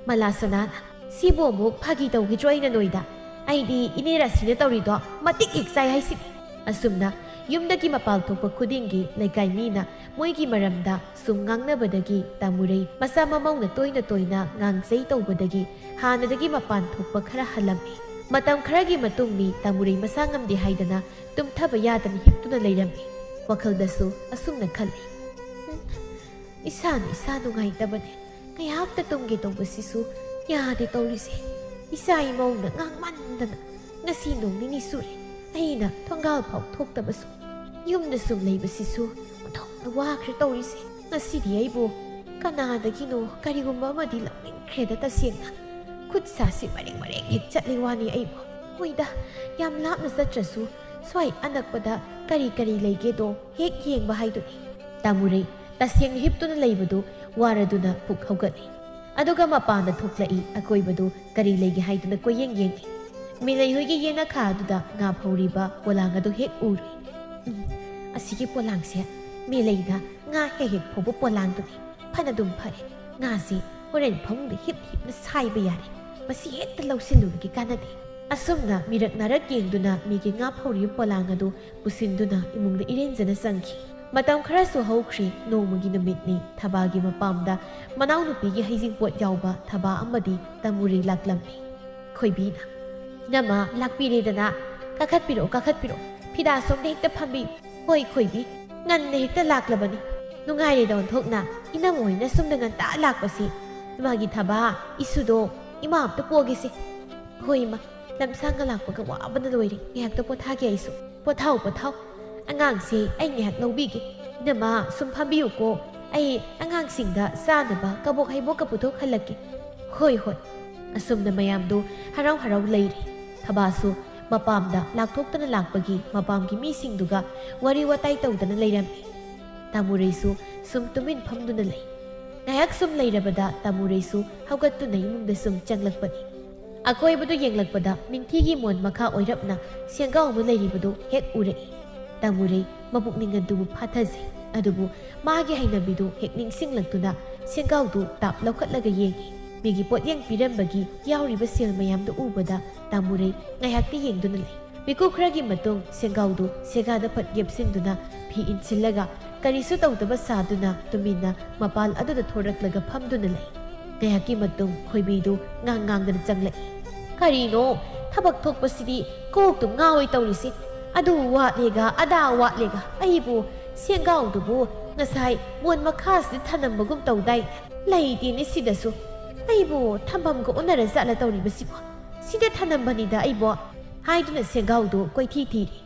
ꯃꯂꯥꯁꯅꯥꯅ, "ꯁꯤꯕꯨ ꯑꯃꯨꯛ ꯐꯥꯒꯤ ꯇꯧꯈꯤꯗ꯭ꯔꯣ ꯑꯩꯅ ꯅꯣꯏꯗ? ꯑꯩꯗꯤ ꯏꯅꯦ ꯔꯥꯁꯤꯅ ꯇꯧꯔꯤꯗꯣ ꯃꯇꯤꯛ ꯍꯦꯛ ꯆꯥꯏ ꯍꯥꯏꯁꯤꯅꯤ꯫" ꯑꯁꯨꯝꯅ ꯌꯨꯝꯗꯒꯤ ꯃꯄꯥꯜ ꯊꯣꯛꯄ ꯈꯨꯗꯤꯡꯒꯤ ꯂꯩꯀꯥꯏ ꯃꯤꯅ ꯃꯣꯏꯒꯤ ꯃꯔꯝꯗ ꯁꯨꯝ ꯉꯥꯡꯅꯕꯗꯒꯤ ꯇꯥꯃꯨꯔꯩ ꯃꯆꯥ ꯃꯃꯧꯅ ꯇꯣꯏꯅ ꯇꯣꯏꯅ ꯉꯥꯡꯖꯩ ꯇꯧꯕꯗꯒꯤ ꯍꯥꯟꯅꯗꯒꯤ ꯃꯄꯥꯟ ꯊꯣꯛꯄ ꯈꯔ ꯍꯜꯂꯝꯃꯤ꯫ ꯃꯇꯝ ꯈꯔꯒꯤ ꯃꯇꯨꯡ ꯃꯤ ꯇꯥꯃꯨꯔꯩ ꯃꯁꯥ ꯉꯝꯗꯦ ꯍꯥꯏꯗꯅ ꯇꯨꯝꯊꯕ ꯌꯥꯗꯅ ꯍꯤꯞꯇꯨꯅ ꯂꯩꯔꯝꯃꯤ꯫ ꯋꯥꯈꯜꯗꯁꯨ ꯑꯁꯨꯝꯅ ꯈꯜꯂꯤ, "ꯎꯝ, ꯏꯁꯥꯅ ꯏꯁꯥ ꯅꯨꯡꯉꯥꯏꯇꯕꯅꯦ꯫ ꯉꯥꯏꯍꯥꯛꯇ ꯇꯨꯝꯒꯦ ꯇꯧꯕꯁꯤꯁꯨ ꯌꯥꯗꯦ ꯇꯧꯔꯤꯁꯦ꯫ ꯏꯆꯥ ꯏꯃꯧꯅ ꯉꯥꯡꯃꯟꯗꯅ ꯉꯁꯤ ꯅꯣꯡ ꯅꯤꯅꯤ ꯁꯨꯔꯦ ꯑꯩꯅ ꯊꯣꯡꯒꯥꯜ ꯐꯥꯎ ꯊꯣꯛꯇꯕꯁꯨ꯫ ꯌꯨꯝꯗ ꯁꯨꯝ ꯂꯩꯕꯁꯤꯁꯨ ꯑꯣꯟꯊꯣꯛꯅ ꯋꯥꯈ꯭ꯔꯦ ꯇꯧꯔꯤꯁꯦ꯫ ꯉꯁꯤꯗꯤ ꯑꯩꯕꯨ ꯀꯅꯥꯗꯒꯤꯅꯣ ꯀꯔꯤꯒꯨꯝꯕ ꯑꯃꯗꯤ ꯂꯧꯅꯤꯡꯈ꯭ꯔꯦꯗ ꯇꯁꯦꯡꯅ꯫ ꯈꯨꯠ ꯁꯥꯁꯤ ꯃꯔꯦꯡ ꯃꯔꯦꯡ ꯍꯦꯛ ꯆꯠꯂꯤ ꯋꯥꯅꯤ ꯑꯩꯕꯨ꯫ ꯍꯣꯏꯗ, ꯌꯥꯝ ꯂꯥꯞꯅ ꯆꯠꯇ꯭ꯔꯁꯨ ꯁ꯭ꯋꯥꯏ ꯑꯅꯛꯄꯗ ꯀꯔꯤ ꯀꯔꯤ ꯂꯩꯒꯦꯗꯣ ꯍꯦꯛ ꯌꯦꯡꯕ ꯍꯥꯏꯗꯨꯅꯤ꯫" ꯇꯥꯃꯨꯔꯩ ꯇꯁꯦꯡꯅ ꯍꯤꯞꯇꯨꯅ ꯂꯩꯕꯗꯨ ꯋꯥꯔꯗꯨꯅ ꯄꯨꯛ ꯍꯧꯒꯠꯂꯤ꯫ ꯑꯗꯨꯒ ꯃꯄꯥꯟꯗ ꯊꯣꯛꯂꯛꯏ꯫ ꯑꯀꯣꯏꯕꯗꯨ ꯀꯔꯤ ꯂꯩꯒꯦ ꯍꯥꯏꯗꯨꯅ ꯀꯣꯏꯌꯦꯡ ꯌꯦꯡꯉꯤ꯫ ꯃꯦꯂꯩ ꯍꯣꯏꯒꯤ ꯌꯦꯅꯈꯥ ꯑꯗꯨꯗ ꯉꯥ ꯐꯧꯔꯤꯕ ꯄꯣꯂꯥꯡ ꯑꯗꯨ ꯍꯦꯛ ꯎꯔꯨꯏ꯫ "ꯎꯝ, ꯑꯁꯤꯒꯤ ꯄꯣꯂꯥꯡꯁꯦ ꯃꯦꯂꯩꯅ ꯉꯥ ꯍꯦꯛ ꯍꯦꯛ ꯐꯧꯕ ꯄꯣꯂꯥꯡꯗꯨꯅꯤ꯫ ꯐꯅꯗꯨꯝ ꯐꯔꯦ꯫ ꯉꯥꯁꯤ ꯍꯣꯔꯦꯟ ꯐꯃꯨꯡꯗ ꯍꯤꯞ ꯍꯤꯞꯅ ꯁꯥꯏꯕ ꯌꯥꯔꯦ꯫ ꯃꯁꯤ ꯍꯦꯛꯇ ꯂꯧꯁꯤꯜꯂꯨꯔꯒꯦ, ꯀꯥꯟꯅꯗꯦ꯫" ꯑꯁꯨꯝꯅ ꯃꯤꯔꯛ ꯅꯥꯔꯛ ꯌꯦꯡꯗꯨꯅ ꯃꯤꯒꯤ ꯉꯥ ꯐꯧꯔꯤꯕ ꯄꯣꯂꯥꯡ ꯑꯗꯨ ꯄꯨꯁꯤꯟꯗꯨꯅ ꯏꯃꯨꯡꯗ ꯏꯔꯦꯟꯖꯅ ꯆꯪꯈꯤ꯫ ꯃꯇꯝ ꯈꯔꯁꯨ ꯍꯧꯈ꯭ꯔꯦ꯫ ꯅꯣꯡꯃꯒꯤ ꯅꯨꯃꯤꯠꯅꯤ꯫ ꯊꯕꯥꯒꯤ ꯃꯄꯥꯝꯗ ꯃꯅꯥꯎꯅꯨꯄꯤꯒꯤ ꯍꯩꯖꯤꯡꯄꯣꯠ ꯌꯥꯎꯕ ꯊꯕꯥ ꯑꯃꯗꯤ ꯇꯥꯃꯨꯔꯩ ꯂꯥꯛꯂꯝꯃꯤ꯫ ꯈꯣꯏꯕꯤꯅ, "ꯏꯅꯝꯃ, ꯂꯥꯛꯄꯤꯔꯦꯗꯅ꯫ ꯀꯥꯈꯠꯄꯤꯔꯛꯑꯣ, ꯀꯥꯈꯠꯄꯤꯔꯛꯑꯣ꯫ ꯐꯤꯗꯥ ꯁꯣꯝꯗ ꯍꯦꯛꯇ ꯐꯝꯕꯤꯌꯨ꯫" "ꯍꯣꯏ ꯈꯣꯏꯕꯤ, ꯉꯟꯅ ꯍꯦꯛꯇ ꯂꯥꯛꯂꯕꯅꯤ꯫ ꯅꯨꯡꯉꯥꯏꯔꯦꯗ ꯑꯣꯟꯊꯣꯛꯅ ꯏꯅꯝꯃ ꯍꯣꯏꯅ ꯁꯣꯝꯗ ꯉꯟꯇꯥ ꯂꯥꯛꯄꯁꯤ꯫ ꯏꯃꯥꯒꯤ ꯊꯕꯥ ꯏꯁꯨꯗꯣ ꯏꯃꯥ ꯑꯝꯇ ꯄꯣꯒꯦꯁꯦ꯫" "ꯍꯣꯏ ꯏꯃꯥ, ꯂꯝꯁꯥꯡꯅ ꯂꯥꯛꯄꯒ ꯋꯥꯕꯅ ꯂꯣꯏꯔꯦ꯫ ꯉꯥꯏꯍꯥꯛꯇ ꯄꯣꯊꯥꯒꯦ ꯑꯩꯁꯨ꯫" "ꯄꯣꯊꯥꯎ, ꯄꯣꯊꯥꯎ꯫ ꯑꯉꯥꯡꯁꯦ ꯑꯩ ꯉꯥꯏꯍꯥꯛ ꯂꯧꯕꯤꯒꯦ꯫ ꯏꯅꯝꯃ, ꯁꯨꯝ ꯐꯝꯕꯤꯌꯨꯀꯣ꯫ ꯑꯩ ꯑꯉꯥꯡꯁꯤꯡꯗ ꯆꯥꯅꯕ ꯀꯕꯣꯛ ꯍꯩꯕꯣꯛꯀ ꯄꯨꯊꯣꯛꯍꯜꯂꯛꯀꯦ꯫" "ꯍꯣꯏ, ꯍꯣꯏ꯫" ꯑꯁꯨꯝꯅ ꯃꯌꯥꯝꯗꯨ ꯍꯔꯥꯎ ꯍꯔꯥꯎ ꯂꯩꯔꯤ꯫ ꯊꯕꯥꯁꯨ ꯃꯄꯥꯝꯗ ꯂꯥꯛꯊꯣꯛꯇꯅ ꯂꯥꯛꯄꯒꯤ ꯃꯄꯥꯝꯒꯤ ꯃꯤꯁꯤꯡꯗꯨꯒ ꯋꯥꯔꯤ ꯋꯥꯇꯥꯏ ꯇꯧꯗꯅ ꯂꯩꯔꯝꯃꯤ꯫ ꯇꯥꯃꯨꯔꯩꯁꯨ ꯁꯨꯝ ꯇꯨꯃꯤꯟ ꯐꯝꯗꯨꯅ ꯂꯩ꯫ ꯉꯥꯏꯍꯥꯛ ꯁꯨꯝ ꯂꯩꯔꯕꯗ ꯇꯥꯃꯨꯔꯩꯁꯨ ꯍꯧꯒꯠꯇꯨꯅ ꯏꯃꯨꯡꯗ ꯁꯨꯝ ꯆꯪꯂꯛꯄꯅꯤ꯫ ꯑꯀꯣꯏꯕꯗꯨ ꯌꯦꯡꯂꯛꯄꯗ ꯅꯤꯡꯊꯤꯒꯤ ꯃꯣꯟ ꯃꯈꯥ ꯑꯣꯏꯔꯞꯅ ꯁꯦꯡꯒꯥꯎ ꯑꯃ ꯂꯩꯔꯤꯕꯗꯨ ꯍꯦꯛ ꯎꯔꯛꯏ꯫ ꯇꯥꯃꯨꯔꯩ ꯃꯄꯨꯛꯅꯤꯡ ꯑꯗꯨꯕꯨ ꯐꯥꯊꯖꯩ꯫ ꯑꯗꯨꯕꯨ ꯃꯥꯒꯤ ꯍꯩꯅꯕꯤꯗꯨ ꯍꯦꯛ ꯅꯤꯡꯁꯤꯡꯂꯛꯇꯨꯅ ꯁꯦꯡꯒꯥꯎꯗꯨ ꯇꯥꯞ ꯂꯧꯈꯠꯂꯒ ꯌꯦꯡꯏ꯫ ꯃꯤꯒꯤ ꯄꯣꯠꯌꯦꯡ ꯄꯤꯔꯝꯕꯒꯤ ꯌꯥꯎꯔꯤꯕ ꯁꯦꯜ ꯃꯌꯥꯝꯗꯨ ꯎꯕꯗ ꯇꯥꯃꯨꯔꯩ ꯉꯥꯏꯍꯥꯛꯇꯤ ꯌꯦꯡꯗꯨꯅ ꯂꯩ꯫ ꯃꯤꯀꯨꯞ ꯈꯔꯒꯤ ꯃꯇꯨꯡ ꯁꯦꯡꯒꯥꯎꯗꯨ ꯁꯦꯒꯥꯗ ꯐꯠ ꯌꯦꯞꯁꯤꯟꯗꯨꯅ ꯐꯤ ꯏꯟꯁꯤꯜꯂꯒ ꯀꯔꯤꯁꯨ ꯇꯧꯗꯕ ꯁꯥꯗꯨꯅ ꯇꯨꯃꯤꯟꯅ ꯃꯄꯥꯜ ꯑꯗꯨꯗ ꯊꯣꯔꯛꯂꯒ ꯐꯝꯗꯨꯅ ꯂꯩ꯫ ꯉꯥꯏꯍꯥꯛꯀꯤ ꯃꯇꯨꯡ ꯈꯣꯏꯕꯤꯗꯨ ꯉꯥꯡ ꯉꯥꯡꯗꯅ ꯆꯪꯂꯛꯏ꯫ "ꯀꯔꯤꯅꯣ ꯊꯕꯛ ꯊꯣꯛꯄꯁꯤꯗꯤ? ꯀꯣꯛꯇꯨ ꯉꯥꯎꯏ ꯇꯧꯔꯤꯁꯤ꯫ ꯑꯗꯨ ꯋꯥꯠꯂꯦꯒ ꯑꯗꯥ ꯋꯥꯠꯂꯦꯒ ꯑꯩꯕꯨ ꯁꯦꯡꯒꯥꯎꯗꯨꯕꯨ ꯉꯁꯥꯏ ꯃꯣꯟ ꯃꯈꯥꯁꯤꯗ ꯊꯅꯝꯕꯒꯨꯝ ꯇꯧꯗꯥꯏꯅꯦ? ꯂꯩꯇꯦꯅꯦ ꯁꯤꯗꯁꯨ꯫ ꯑꯩꯕꯨ ꯊꯝꯐꯝꯒ ꯑꯣꯟꯅꯔ ꯖꯥꯠꯂ ꯇꯧꯔꯤꯕꯁꯤꯕꯣ? ꯁꯤꯗ ꯊꯅꯝꯕꯅꯤꯗ ꯑꯩꯕꯣ" ꯍꯥꯏꯗꯨꯅ ꯁꯦꯡꯒꯥꯎꯗꯨ ꯀꯣꯏꯊꯤ ꯊꯤꯔꯤ꯫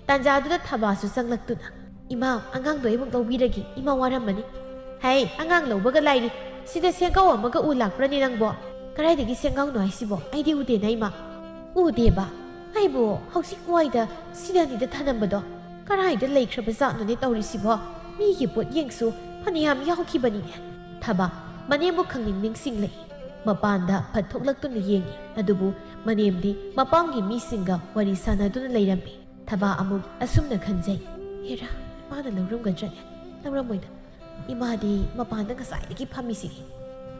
ꯇꯥꯟꯖꯥꯗꯨꯗ ꯊꯕꯥꯁꯨ ꯆꯪꯂꯛꯇꯨꯅ, "ꯏꯃꯥ, ꯑꯉꯥꯡꯗꯣ ꯑꯩꯃꯨꯛ ꯂꯧꯕꯤꯔꯒꯦ, ꯏꯃꯥ ꯋꯥꯔꯝꯃꯅꯤ꯫" "ꯍꯩ, ꯑꯉꯥꯡ ꯂꯧꯕꯒ ꯂꯥꯏꯔꯤ, ꯁꯤꯗ ꯁꯦꯡꯒꯥꯎ ꯑꯃꯒ ꯎ ꯂꯥꯛꯄ꯭ꯔꯅꯦ ꯅꯪꯕꯣ? ꯀꯗꯥꯏꯗꯒꯤ ꯁꯦꯡꯒꯥꯎꯅꯣ ꯍꯥꯏꯁꯤꯕꯣ? ꯑꯩꯗꯤ ꯎꯗꯦꯅ ꯏꯃꯥ꯫" "ꯎꯗꯦꯕ? ꯑꯩꯕꯨ ꯍꯧꯖꯤꯛ ꯋꯥꯏꯗ ꯁꯤꯗꯅꯤꯗ ꯊꯅꯝꯕꯗꯣ꯫ ꯀꯗꯥꯏꯗ ꯂꯩꯈ꯭ꯔꯕ ꯖꯥꯠꯅꯣꯅꯦ ꯇꯧꯔꯤꯁꯤꯕꯣ? ꯃꯤꯒꯤ ꯄꯣꯠꯌꯦꯡꯁꯨ ꯐꯅꯌꯥꯝ ꯌꯥꯎꯈꯤꯕꯅꯤꯅꯦ꯫" ꯊꯕꯥ ꯃꯅꯦꯝꯕꯨ ꯈꯪꯅꯤꯡ ꯅꯤꯡꯁꯤꯡꯂꯛꯏ꯫ ꯃꯄꯥꯟꯗ ꯐꯠ ꯊꯣꯛꯂꯛꯇꯨꯅ ꯌꯦꯡꯏ꯫ ꯑꯗꯨꯕꯨ ꯃꯅꯦꯝꯗꯤ ꯃꯄꯥꯝꯒꯤ ꯃꯤꯁꯤꯡꯒ ꯋꯥꯔꯤ ꯁꯥꯟꯅꯗꯨꯅ ꯂꯩꯔꯝꯃꯤ꯫ ꯊꯕꯥ ꯑꯃꯨꯛ ꯑꯁꯨꯝꯅ ꯈꯟꯖꯩ, "ꯍꯦꯔꯥ, ꯏꯃꯥꯅ ꯂꯧꯔꯝꯒꯗ꯭ꯔꯅꯦ? ꯂꯧꯔꯝꯃꯣꯏꯗ꯫ ꯏꯃꯥꯗꯤ ꯃꯄꯥꯟꯗ ꯉꯁꯥꯏꯗꯒꯤ ꯐꯝꯃꯤꯁꯤꯗꯤ꯫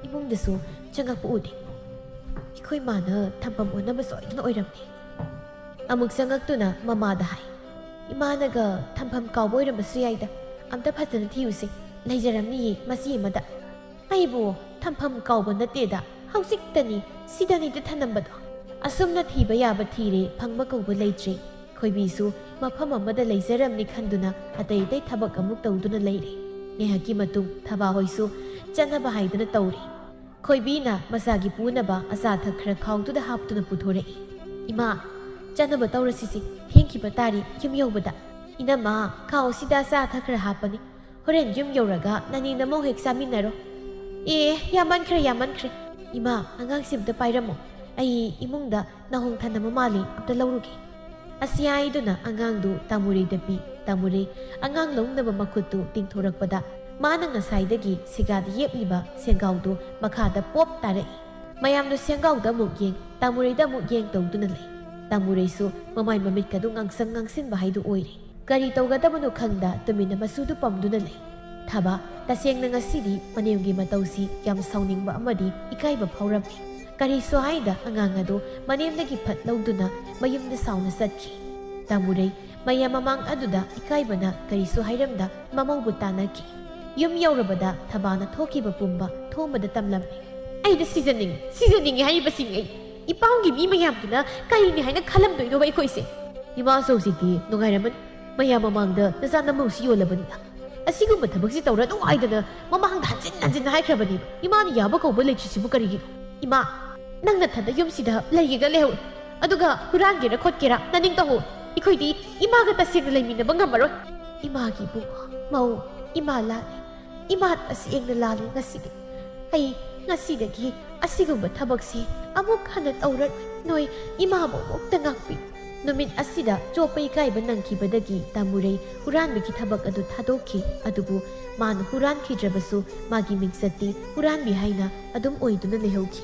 ꯏꯃꯨꯡꯗꯁꯨ ꯆꯪꯉꯛꯄ ꯎꯗꯦ꯫ ꯑꯩꯈꯣꯏ ꯃꯥꯅ ꯊꯝꯐꯝ ꯑꯣꯟꯅꯕ ꯁꯣꯏꯗꯅ ꯑꯣꯏꯔꯝꯅꯤ꯫" ꯑꯃꯨꯛ ꯆꯪꯉꯛꯇꯨꯅ ꯃꯃꯥꯗ ꯍꯥꯏ, "ꯏꯃꯥꯅꯒ ꯊꯝꯐꯝ ꯀꯥꯎꯕ ꯑꯣꯏꯔꯝꯕꯁꯨ ꯌꯥꯏꯗ꯫ ꯑꯝꯇ ꯐꯖꯅ ꯊꯤꯌꯨꯁꯦ꯫ ꯂꯩꯖꯔꯝꯅꯤꯌꯦ ꯃꯆꯤ ꯑꯃꯗ꯫" "ꯑꯩꯕꯨ ꯊꯝꯐꯝ ꯀꯥꯎꯕ ꯅꯠꯇꯦꯗ, ꯍꯧꯖꯤꯛꯇꯅꯤ ꯁꯤꯗꯅꯤꯗ ꯊꯅꯝꯕꯗꯣ꯫ ꯑꯁꯨꯝꯅ ꯊꯤꯕ ꯌꯥꯕ ꯊꯤꯔꯦ, ꯐꯪꯕ ꯀꯧꯕ ꯂꯩꯇ꯭ꯔꯦ꯫" ꯈꯣꯏꯕꯤꯁꯨ ꯃꯐꯝ ꯑꯃꯗ ꯂꯩꯖꯔꯝꯅꯤ ꯈꯟꯗꯨꯅ ꯑꯇꯩ ꯑꯇꯩ ꯊꯕꯛ ꯑꯃꯨꯛ ꯇꯧꯗꯨꯅ ꯂꯩꯔꯦ꯫ ꯉꯥꯏꯍꯥꯛꯀꯤ ꯃꯇꯨꯡ ꯊꯕꯥ ꯍꯣꯏꯁꯨ ꯆꯠꯅꯕ ꯍꯥꯏꯗꯨꯅ ꯇꯧꯔꯦ꯫ ꯈꯣꯏꯕꯤꯅ ꯃꯆꯥꯒꯤ ꯄꯨꯅꯕ ꯑꯆꯥ ꯑꯊꯛ ꯈꯔ ꯈꯥꯎꯗꯨꯗ ꯍꯥꯞꯇꯨꯅ ꯄꯨꯊꯣꯔꯛꯏ꯫ "ꯏꯃꯥ, ꯆꯠꯅꯕ ꯇꯧꯔꯁꯤꯁꯦ, ꯊꯦꯡꯈꯤꯕ ꯇꯥꯔꯦ ꯌꯨꯝ ꯌꯧꯕꯗ꯫ ꯏꯅꯝꯃ, ꯈꯥꯎꯁꯤꯗ ꯑꯆꯥ ꯑꯊꯛ ꯈꯔ ꯍꯥꯞꯄꯅꯤ꯫ ꯍꯣꯔꯦꯟ ꯌꯨꯝ ꯌꯧꯔꯒ ꯅꯅꯦ ꯅꯃꯧ ꯍꯦꯛ ꯆꯥꯃꯤꯟꯅꯔꯣ꯫" "ꯑꯦ, ꯌꯥꯝꯃꯟꯈ꯭ꯔꯦ, ꯌꯥꯝꯃꯟꯈ꯭ꯔꯦ꯫ ꯏꯃꯥ, ꯑꯉꯥꯡꯁꯦ ꯑꯝꯇ ꯄꯥꯏꯔꯝꯃꯣ꯫ ꯑꯩ ꯏꯃꯨꯡꯗ ꯅꯥꯍꯣꯡ ꯊꯅꯝꯕ ꯃꯥꯜꯂꯤ, ꯑꯝꯇ ꯂꯧꯔꯨꯒꯦ꯫" ꯑꯁꯤ ꯍꯥꯏꯗꯨꯅ ꯑꯉꯥꯡꯗꯨ ꯇꯥꯃꯨꯔꯩꯗ ꯄꯤ꯫ ꯇꯥꯃꯨꯔꯩ ꯑꯉꯥꯡ ꯂꯧꯅꯕ ꯃꯈꯨꯠꯇꯨ ꯇꯤꯡꯊꯣꯔꯛꯄꯗ ꯃꯥꯅ ꯉꯁꯥꯏꯗꯒꯤ ꯁꯦꯒꯥꯗ ꯌꯦꯞꯂꯤꯕ ꯁꯦꯡꯒꯥꯎꯗꯨ ꯃꯈꯥꯗ ꯄꯣꯞ ꯇꯥꯔꯛꯏ꯫ ꯃꯌꯥꯝꯗꯨ ꯁꯦꯡꯒꯥꯎꯗ ꯑꯃꯨꯛ ꯌꯦꯡ, ꯇꯥꯃꯨꯔꯩꯗ ꯑꯃꯨꯛ ꯌꯦꯡ ꯇꯧꯗꯨꯅ ꯂꯩ꯫ ꯇꯥꯃꯨꯔꯩꯁꯨ ꯃꯃꯥꯏ ꯃꯃꯤꯠꯀꯗꯨ ꯉꯥꯡꯁꯪ ꯉꯥꯡꯁꯤꯟꯕ ꯍꯥꯏꯗꯨ ꯑꯣꯏꯔꯦ꯫ ꯀꯔꯤ ꯇꯧꯒꯗꯕꯅꯣ ꯈꯪꯗ ꯇꯨꯃꯤꯟꯅ ꯃꯁꯨꯗꯨ ꯄꯝꯗꯨꯅ ꯂꯩ꯫ ꯊꯕꯥ ꯇꯁꯦꯡꯅ ꯉꯁꯤꯗꯤ ꯃꯅꯦꯝꯒꯤ ꯃꯇꯧꯁꯤ ꯌꯥꯝ ꯁꯥꯎꯅꯤꯡꯕ ꯑꯃꯗꯤ ꯏꯀꯥꯏꯕ ꯐꯥꯎꯔꯝꯃꯤ꯫ ꯀꯔꯤꯁꯨ ꯍꯥꯏꯗ ꯑꯉꯥꯡ ꯑꯗꯨ ꯃꯅꯦꯝꯗꯒꯤ ꯐꯠ ꯂꯧꯗꯨꯅ ꯃꯌꯨꯝꯗ ꯁꯥꯎꯅ ꯆꯠꯈꯤ꯫ ꯇꯥꯃꯨꯔꯩ ꯃꯌꯥꯝ ꯃꯃꯥꯡ ꯑꯗꯨꯗ ꯏꯀꯥꯏꯕꯅ ꯀꯔꯤꯁꯨ ꯍꯥꯏꯔꯝꯗ ꯃꯃꯧꯕꯨ ꯇꯥꯟꯅꯈꯤ꯫ ꯌꯨꯝ ꯌꯧꯔꯕꯗ ꯊꯕꯥꯅ ꯊꯣꯛꯈꯤꯕ ꯄꯨꯝꯕ ꯊꯣꯝꯕꯗ ꯇꯝꯂꯝꯃꯤ꯫ "ꯑꯩꯗꯤ ꯁꯤꯖꯅꯤꯡꯉꯤ, ꯁꯤꯖꯅꯤꯡꯉꯤ ꯍꯥꯏꯔꯤꯕꯁꯤꯅꯤ ꯑꯩ꯫ ꯏꯄꯥꯝꯒꯤ ꯃꯤ ꯃꯌꯥꯝꯗꯨꯅ ꯀꯔꯤꯅꯤ ꯍꯥꯏꯅ ꯈꯜꯂꯝꯗꯣꯏꯅꯣꯕ ꯑꯩꯈꯣꯏꯁꯦ?" "ꯏꯃꯥꯁꯨ ꯍꯧꯖꯤꯛꯇꯤ ꯅꯨꯡꯉꯥꯏꯔꯝꯃꯅꯤ꯫ ꯃꯌꯥꯝ ꯃꯃꯥꯡꯗ ꯅꯆꯥ ꯅꯃꯧꯁꯤ ꯌꯣꯜꯂꯕꯅꯤꯅ ꯑꯁꯤꯒꯨꯝꯕ ꯊꯕꯛꯁꯤ ꯇꯧꯔꯅꯨ ꯍꯥꯏꯗꯅ ꯃꯃꯥꯡꯗ ꯍꯟꯖꯤꯟ ꯍꯟꯖꯤꯟ ꯍꯥꯏꯈ꯭ꯔꯕꯅꯦꯕ꯫ ꯏꯃꯥꯅ ꯌꯥꯕ ꯀꯧꯕ ꯂꯩꯇ꯭ꯔꯤꯁꯤꯕꯨ ꯀꯔꯤꯒꯤꯅꯣ? ꯏꯃꯥ, ꯅꯪ ꯅꯊꯟꯗ ꯌꯨꯝꯁꯤꯗ ꯂꯩꯒꯦꯒ ꯂꯩꯍꯧꯔꯣ꯫ ꯑꯗꯨꯒ ꯍꯨꯔꯥꯟꯒꯦꯔꯥ ꯈꯣꯠꯀꯦꯔꯥ ꯅꯅꯤꯡ ꯇꯧꯍꯧꯔꯣ꯫ ꯑꯩꯈꯣꯏꯗꯤ ꯏꯃꯥꯒ ꯇꯁꯦꯡꯅ ꯂꯩꯃꯤꯟꯅꯕ ꯉꯝꯃꯔꯣꯏ꯫ ꯏꯃꯥꯒꯤ ꯏꯕꯨꯡꯉꯣ, ꯃꯧ, ꯏꯃꯥ ꯂꯥꯜꯂꯦ꯫ ꯏꯃꯥ ꯇꯁꯦꯡꯅ ꯂꯥꯜꯂꯦ ꯉꯁꯤꯗꯤ꯫ ꯑꯩ ꯉꯁꯤꯗꯒꯤ ꯑꯁꯤꯒꯨꯝꯕ ꯊꯕꯛꯁꯤ ꯑꯃꯨꯛ ꯍꯟꯅ ꯇꯧꯔꯔꯣꯏ꯫ ꯅꯣꯏ ꯏꯃꯥꯕꯨ ꯑꯃꯨꯛꯇ ꯉꯥꯛꯄꯤꯌꯨ꯫" ꯅꯨꯃꯤꯠ ꯑꯁꯤꯗ ꯆꯣꯞꯄ ꯏꯀꯥꯏꯕ ꯅꯪꯈꯤꯕꯗꯒꯤ ꯇꯥꯃꯨꯔꯩ ꯍꯨꯔꯥꯟꯕꯒꯤ ꯊꯕꯛ ꯑꯗꯨ ꯊꯥꯗꯣꯛꯈꯤ꯫ ꯑꯗꯨꯕꯨ ꯃꯥꯅ ꯍꯨꯔꯥꯟꯈꯤꯗ꯭ꯔꯕꯁꯨ ꯃꯥꯒꯤ ꯃꯤꯡꯆꯠꯇꯤ ꯍꯨꯔꯥꯟꯕꯤ ꯍꯥꯏꯅ ꯑꯗꯨꯝ ꯑꯣꯏꯗꯨꯅ ꯂꯩꯍꯧꯈꯤ꯫